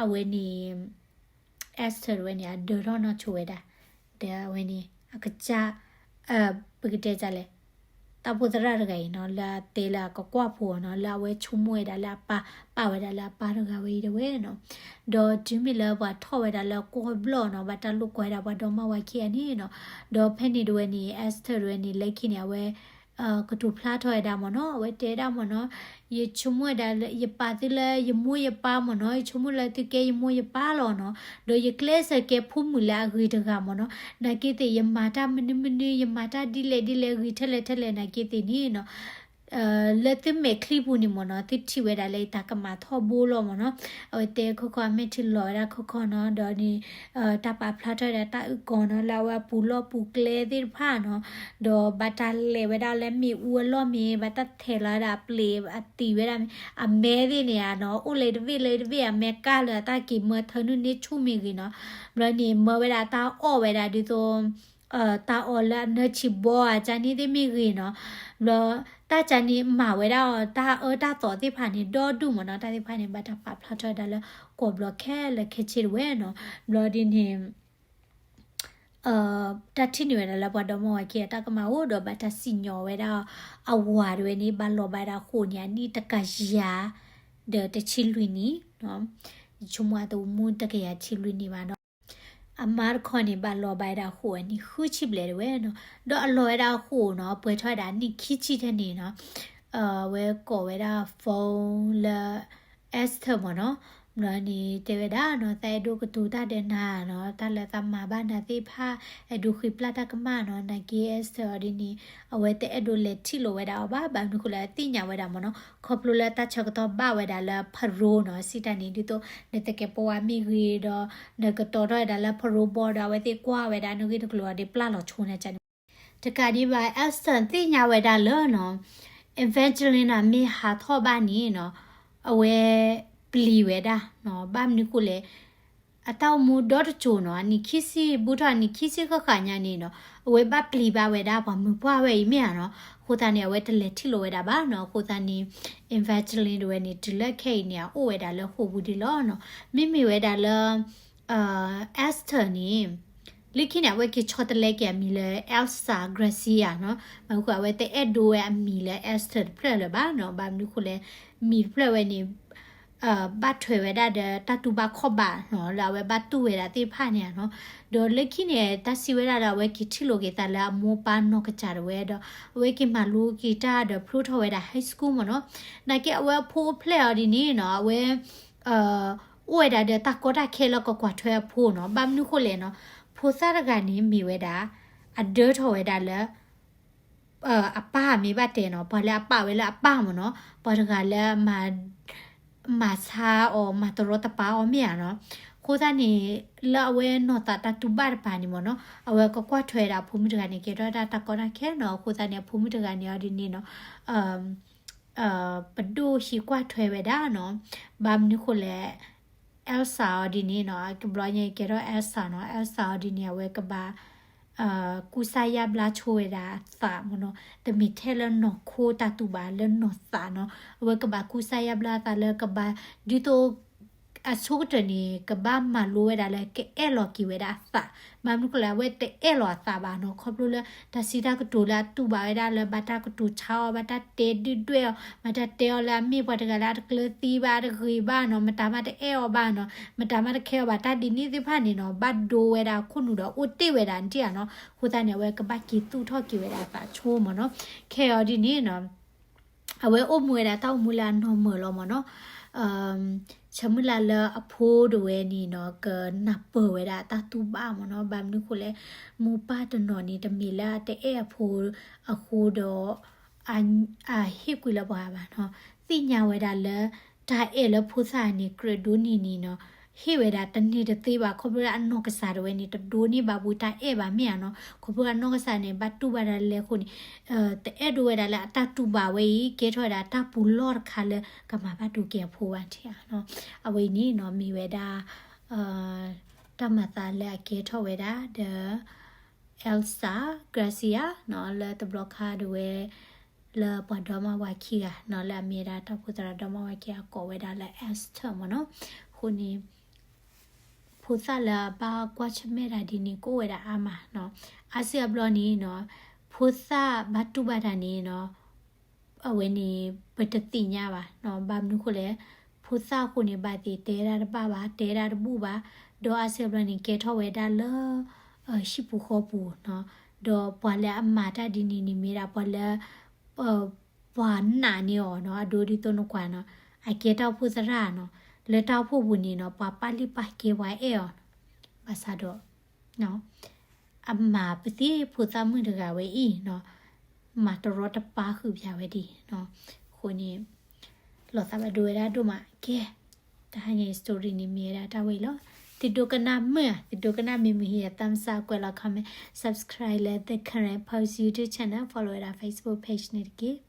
အဝဲန့ၣ် Esther တဝဲန့ၣ် အဒၢထီၣ်နီၢ်ဆိဝဲဒၣ်, ဒီးအဝဲန့ၣ် အကစၢ် ပကတဲဒ်လဲၣ်, တၢ်အိၣ်ဖှိၣ်သရၣ်တဂၤအံၤနီၤ, လၢအတဲလၢအကကွၢ်ဖိအီၤနီၤ, လၢအဝဲဆိကမိၣ်ဝဲဒၣ်လၢအပၢ်, ပာ်ဝဲဒၣ်လၢအပၢ်တဂၤဝဲအံၤတဝဲနီၤ, ဒီးတုၤမ့ၢ်လၢပှၤထီၣ်ဝဲဒၣ်လၢကီၢ်ဘျီၣ်နီၤ, ဘၣ်တၢ်လိာ်ကွီၢ်ဝဲဒၣ်ပှၤဒီမါဝၤခံဂၤန့ၣ်နီၤ, ဒီးဖဲန့ၣ်တဝဲန့ၣ် Esther တဝဲန့ၣ် လၢခံန့ၣ် အဝဲ ကတိၤဖျါထီၣ်ဝဲဒၣ်မ့ၢ်နီၤ, အဝဲတဲဒၣ်မ့ၢ်နီၤ, ယဆိကမိၣ်ဝဲဒၣ်လၢ ယပာ်သုလၢယမိၢ်ယပၢ်မ့ၢ်နီၤ, ယဆိကမိၣ်လၢသုကဲယမိၢ်ယပၢ်လီၤနီၤ, ဒီးယကျဲးစၢးကဲဖိမုၣ်လၢအဂ့ၤတဂၤမ့ၢ်နီၤ, နာ်က့သ့ၣ် ယမၤတၢ်မနုၤမနုၤ, ယမၤတၢ်ဒ်လဲၣ်ဒ်လဲၣ် ဂ့ၤထဲလဲၣ်ထဲလဲၣ် နာ်က့သ့ၣ်န့ၣ်နီၤ, လၢသုမဲာ်ချံပူၤန့ၣ်မ့ၢ်နီၤ သုထံၣ်ဝဲဒၣ်လၢတၢ်ကမၤထီဘိလီၤမ့ၢ်နီၤ. အဝဲတဲခီခီ အမဲာ်ထံလီၤဝဲဒၣ်ခီခီနီၤ ဒီးန့ၣ် တၢ်ပာ်ဖျါထီၣ်ဝဲဒၣ်တၢ်အုၣ်ကီၤနီၤ လၢအဝဲအပူၤလီၢ်ပူၤကျဲသ့ၣ်တဖၣ်နီၤ ဒီးဘၣ်တၢ်လဲၤဝဲဒၣ်လၢမ့ၣ်အူအလီၢ်မ့ၢ် ဘၣ်တၢ်ထဲးလီၤဝဲဒၣ်အပျ့ၤအသံးဝဲဒၣ်မ့ၢ် အမဲသ့ၣ်န့ၣ်ဧါနီၤ အိၣ်လၢတဘ့ၣ်လၢတဘ့ၣ်အမဲာ်ကၢ်လၢအတၢ်က့ၤမၢထၢနုၢ်န့ၢ်ဆူၣ်မ့ၢ်ဂ့ၤနီၤ ဘျီန့ၣ် မၢဝဲဒၣ်တၢ်အီၣ်ဝဲဒၣ်ဒ်သိး တၢ်အီၣ်လၢအနၢဆံးဘီဧါ ကန့ၣ်သ့ၣ်မ့ၢ်ဂ့ၤနီၤ ဘျီတၢ်ကန့ၣ်မၤဝဲဒၣ်အီၤ တၢ်အၢတၢ်သီသ့ၣ်တဖၣ်န့ၣ် ဒီဒူၣ်မ့ၢ်နီၤ တၢ်သ့ၣ်တဖၣ်န့ၣ် ဘၣ်တၢ်ပာ်ဖျါထီၣ်ဝဲဒၣ်လၢ ကိးဘျီခဲလၢာ်ခဲဆ့တဝဲနီၤ ဘျီဒ်န့ၣ် တၢ်ထံၣ်န့ၢ်ဝဲဒၣ်လၢပှၤဒီမါဝၤခံဂၤအတၢ်ကမၣ်အိၣ်ဒီးဘၣ်တၢ်စံၣ်ညီၣ်ဝဲဒၣ် အဝၤတဝဲန့ၣ် ဘၣ်လီၤဘၣ်ဝဲဒၣ်ဃိာ်န့ၣ် အနံၣ်တကယၤ ဒီးတဆံလွံၢ်နံၣ် ယဆိကမိၣ်အတအိၣ်မူတကယၤဆံလွံၢ်နံၣ်ဘၣ်နီၤ အမါတခီန့ၣ် ဘၣ်လီၤဘၣ်ဝဲဒၣ်ဃိာ်အနံၣ်ဃုဆံဘျဲၣ်တဝဲနီၤ ဒီးအလီၤဝဲဒၣ်ဃိာ်နီၤ ပှဲၤထီၣ်ဝဲဒၣ်နံၣ်ခံဆံထဲန့ၣ်နီၤ အဝဲကိးဝဲဒၣ် phone လၢ Esther မ့ၢ်နီၤ ဘျီန့ၣ် တဲဝဲဒၣ်နီၤ သးအဲၣ်ဒိးကတိၤတၢ်ဒီးနၤနီၤ တၢ်လၢသးမၤဘၣ်နၤသ့ၣ်တဖၣ် အဲၣ်ဒိးဃ့ပျၢ်တၢ်ကမၣ်နီၤ နာ်က့ Esther အီၤဒ်န့ၣ် အဝဲတအဲၣ်ဒိးလဲၤထံၣ်လိာ်ဝဲဒၣ်အီၤဘၣ် ဘၣ်မနုၤဃိလဲၣ် သ့ၣ်ညါဝဲဒၣ်မ့ၢ်နီၤ ခီဖျိလၢတၢ်ဆၢကတီၢ်ဘၣ်ဝဲဒၣ်လၢ parole နီၤ စံးတၢ်န့ၣ် ဒ်သိး နတကဲပိာ်ဝဲမ့ၢ်ဂ့ၤဒီး နကတီၤထီၣ်ဝဲဒၣ်လၢ parole board ဒီး အဝဲသ့ၣ်ကွၢ်ဝဲဒၣ်နဂ့ၢ်တကျိၤအီၤဒီးပျၢ်လီၤဆိန့ၣ်န့ၣ် တကးဒံးဘၣ် Esther သ့ၣ်ညါဝဲဒၣ်လၢနီၤ Evangelina မ့ၢ်ဟးထီၣ်ဘၣ်န့ၣ်နီၤ အဝဲပျံၤဝဲဒၣ်နီၤ ဘၣ်မနုၤဃိလဲၣ် အတၢ်အိၣ်မူဒီတစိၤနီၤ အနံၣ်ခံဆံ ဘူးထီၣ်အနံၣ်ခံဆံဃၣ်ဃၣ်ညါန့ၣ်နီၤ အဝဲဘၣ်ပျံၤဘၣ်ဝဲဒၣ်ပှၤမုၢ်ပှၢ်ဝဲအံၤမ့ၢ်ဧါနီၤ အဃိသတးန့ၣ် အဝဲတလဲၤထံၣ်လိာ်ဝဲဒၣ်ဘၣ်နီၤ အဃိသတးန့ၣ် Evangeline တဝဲန့ၣ် တုၤလၢခဲအံၤန့ၣ် အအိၣ်ဝဲဒၣ်လၢဃိာ်ပူၤဒံးလီၤနီၤ မ့မ့ၢ်ဝဲဒၣ်လၢ Esther န့ၣ် လၢခံန့ၣ် အဝဲက့ၤဆီတလဲက့ၤအမံၤလၢ Elsa Garcia နီၤ မ့ၢ်ဃိအဝဲတအဲၣ်ဒိးဝဲအမံၤလၢ Esther တဖျၢၣ်လၢၤဘၣ်နီၤ ဘၣ်မနုၤဃိလဲၣ် မံၤတဖျၢၣ်ဝဲန့ၣ် ဘၣ်ထွဲဝဲဒၣ်ဒီးတၢ်တူၢ်ဘၣ်ခီၣ်ဘၣ်နီၤ လၢအဝဲဘၣ်တူၢ်ဝဲဒၣ်သ့ၣ်တဖၣ်န့ၣ်နီၤ ဒီးလၢခံန့ၣ် တၢ်စံးဝဲဒၣ်လၢအဝဲက့ၤထံၣ်လိာ်က့ၤသးလၢအမိၢ်ပၢ်နီၢ်ကစၢ်တဝဲဒီး အဝဲက့ၤမၤလိက့ၤတၢ်ဒီးဖျိထီၣ်ဝဲဒၣ် high school မ့ၢ်နီၤ နာ်က့အဝဲအဖိအိၣ်ဖျဲၣ်အီၤဒ်န့ၣ်နီၤ အဝဲ အိၣ်ဝဲဒၣ်ဒီးတၢ်ကီတၢ်ခဲလၢကကွၢ်ထွဲအဖိနီၤ ဘၣ်မနုၤဃိလဲၣ်နီၤ ဖိသၣ်တဂၤန့ၣ်မ့ၢ်ဝဲဒၣ် အဒၢထီၣ်ဝဲဒၣ်လၢ အပၢ်မ့ၢ်ဘၣ်တဲနီၤ ပှၤလၢအပာ်ဝဲလၢအပၢ်မ့ၢ်နီၤ ပှၤတဂၤလၢ မၤဆါအီၤ မၤတရီတပါအီၤမ့ၢ်ဧါနီၤ အဃိသတးန့ၣ် လၢအဝဲနီၢ်သးတၢ်တူၢ်ဘၣ်တပၤန့ၣ်မ့ၢ်နီၤ အဝဲကကွၢ်ထွဲဒၣ်အဖိမုၣ်တဂၤန့ၣ် ကဲထီၣ်ဝဲဒၣ်တၢ်ကီတၢ်ခဲနီၤ အဃိသတးန့ၣ် အဖိမုၣ်တဂၤန့ၣ်အီၤဒ်န့ၣ်နီၤ ပဒိၣ်ဟံးကွၢ်ထွဲဝဲဒၣ်နီၤ ဘၣ်မနုၤဃိလဲၣ် Elsa အီၤဒ်န့ၣ်နီၤ ကဘျီညါကဲထီၣ် Elsa နီၤ Elsa အီၤဒ်န့ၣ် အဝဲကဘၣ် ကူစါယါဘျါဆိဝဲဒၣ်အသးမ့ၢ်နီၤ တမ့ၢ်ထဲလၢနီၢ်ခိတၢ်တူၢ်ဘၣ်လၢနီၢ်သးနီၤ အဝဲကဘၣ်ကူစါယါဘျါအသးလၢကဘၣ် ဒ်သိး အဆိကတၢၢ်န့ၣ် ကဘၣ်မၤလိဝဲဒၣ်လၢကအဲၣ်လီၤက့ၤဝဲဒၣ်အသး ဘၣ်မနုၤဃိလဲၣ် အဝဲတအဲၣ်လီၤအသးဘၣ်နီၤ ခီဖျိလၢတၢ်စံးတၢ်ကတိၤလၢအတူၢ်ဘၣ်ဝဲဒၣ်လၢဘၣ်တၢ်ကတိၤဆါအီၤ ဘၣ်တၢ်တဲဒုၣ်ဒွဲၣ်အီၤ ဘၣ်တၢ်တဲအီၤလၢအမ့ၢ်ပှၤတဂၤလၢအတကျၢၤသံဘၣ် အတဂ့ၤဘၣ်နီၤ မတၤမးတအဲၣ်အီၤဘၣ်နီၤ မတၤမးတခဲအီၤဘၣ် တၢ်ဒ်န့ၣ်သ့ၣ်တဖၣ်န့ၣ်နီၤ ဘၣ်ဒိဝဲဒၣ်ခိၣ်နူာ်ဒီးအိၣ်တ့ၢ်ဝဲဒၣ်နထံၣ်ဧါနီၤ အဃိသတးန့ၣ် အဝဲကဘၣ်က့ၤသူၣ်ထီၣ်က့ၤဝဲဒၣ်အသးဆိမ့ၢ်နီၤ ခဲအီၤဒ်န့ၣ်နီၤ အဝဲအိၣ်မူဝဲဒၣ်တၢ်အိၣ်မူလၢအနီၢ်မၢၢ်လီၤမ့ၢ်နီၤ ဆၢမုၢ်လၢ်လၢအဖိတဝဲန့ၣ်နီၤ ကနၢ်ပၢၢ်ဝဲဒၣ်တၢ်တူၢ်ဘၣ်မ့ၢ်နီၤ ဘၣ်မနုၤဃိလဲၣ် မိၢ်ပၢ်တနီၤန့ၣ် တမ့ၢ်လၢအတအဲၣ်အဖိအဃိဒီး အဟ့ၣ်ကွံာ်လၢပှၤဘၣ်နီၤ သ့ၣ်ညါဝဲဒၣ်လၢ တၢ်အဲၣ်လၢဖိသၣ်န့ၣ် ကြၢးဒိးန့ၢ်န့ၣ်နီၤ ဟ့ၣ်ဝဲဒၣ်တန့ၢ်တသ့ဘၣ် ခီဖျိလၢအနီၢ်ကစၢ်တဝဲန့ၣ် တဒိးန့ၢ်ဘၣ်ဘူးတၢ်အဲၣ်ဘၣ်မ့ၢ်ဧါနီၤ ခီဖျိအနီၢ်ကစၢ်န့ၣ် ဘၣ်တူၢ်ဘၣ်တၢ်လဲၤအဃိန့ၣ် တအဲၣ်ဒိးဝဲဒၣ်လၢအတၢ်တူၢ်ဘၣ်ဝဲအံၤ ကဲထီၣ်ဝဲဒၣ်တၢ်ပူၤလီၢ်တခါလၢကမၤဘၣ်ဒိက့ၤအဖိဘၣ်ထံၣ်ဧါနီၤ အဝဲအံၤန့ၣ်နီၤ မ့ၢ်ဝဲဒၣ် တၢ်မၤသးလၢအကဲထီၣ်ဝဲဒၣ်ဒီး Elsa Garcia နီၤ လၢတဘျီခါဒၣ်ဝဲ လၢပှၤဒီမါဝၤခံဂၤနီၤ လၢအမ့ၢ်ဝဲဒၣ်တၢ်အိၣ်ဖှိၣ်သရၣ်ဒီမါဝၤခံဂၤကိးဝဲဒၣ်လၢ Esther မ့ၢ်နီၤ အဃိန့ၣ် ဖိသၣ်လၢအဘၣ်ကွၢ်ဆၢၣ်မဲာ်တၢ်ဒ်န့ၣ် ကအိၣ်ဝဲဒၣ်အါမးနီၤ အါစုအါဘျီန့ၣ်နီၤ ဖိသၣ်ဘၣ်တူၢ်ဘၣ်တၢ်န့ၣ်နီၤ အဝဲန့ၣ် ပတသ့ၣ်ညါဘၣ်နီၤ ဘၣ်မနုၤဃိလဲၣ် ဖိသၣ်အဃိန့ၣ် ဘၣ်သ့ၣ်တဲဒၣ်တဘၣ်ဘၣ် တဲဒၣ်တဘူၣ်ဘၣ် ဒီးအါစုအါဘျီန့ၣ် ကဲထီၣ်ဝဲဒၣ်လၢ ဟံၣ်ပူၤဃီပူၤနီၤ ဒီးပှၤလၢအမၤတၢ်ဒ်န့ၣ်န့ၣ်မ့ၢ်ဒၣ်ပှၤလၢ ပှၤနာ်န့ၢ်အီၤနီၤ အဒိဒ်သိးနကွၢ်နီၤ အကဲတၢ်အိၣ်ဖှိၣ်သရၣ်နီၤ လၢတၢ်အိၣ်ဖှိၣ်ပူၤန့ၣ်နီၤ ပှၤပာ်လုၢ်ပာ်ကဲပှၤအဲၣ်အီၤ ဘၣ်ဆၣ်ဒီး အမၤပသံၣ်ဖိသၣ်မုၣ်တဂၤဝဲအံၤနီၤ မၤတရီတပါဃုာ်ပၠးဝဲဒ်အံၤနီၤ. အဃိန့ၣ် လီၤသးဘၣ်ဒိဝဲဒၣ်ဒိၣ်မး. ကဲ, တဟါညါအံၤ story န့ၣ်မ့ၢ်ဝဲဒၣ်တၢ်ဝဲအံၤလီၤ. သုဒိကနၣ်မုာ်ဧါ, သုဒိကနၣ်မ့ၢ်မုာ် ဟ့ၣ်ယၤ thumbs up, ကွဲးလီၤ comment, subscribe လၢ The Karen Post YouTube channel, follow ဝဲဒၣ် Facebook page န့ၣ်တက့ၢ်.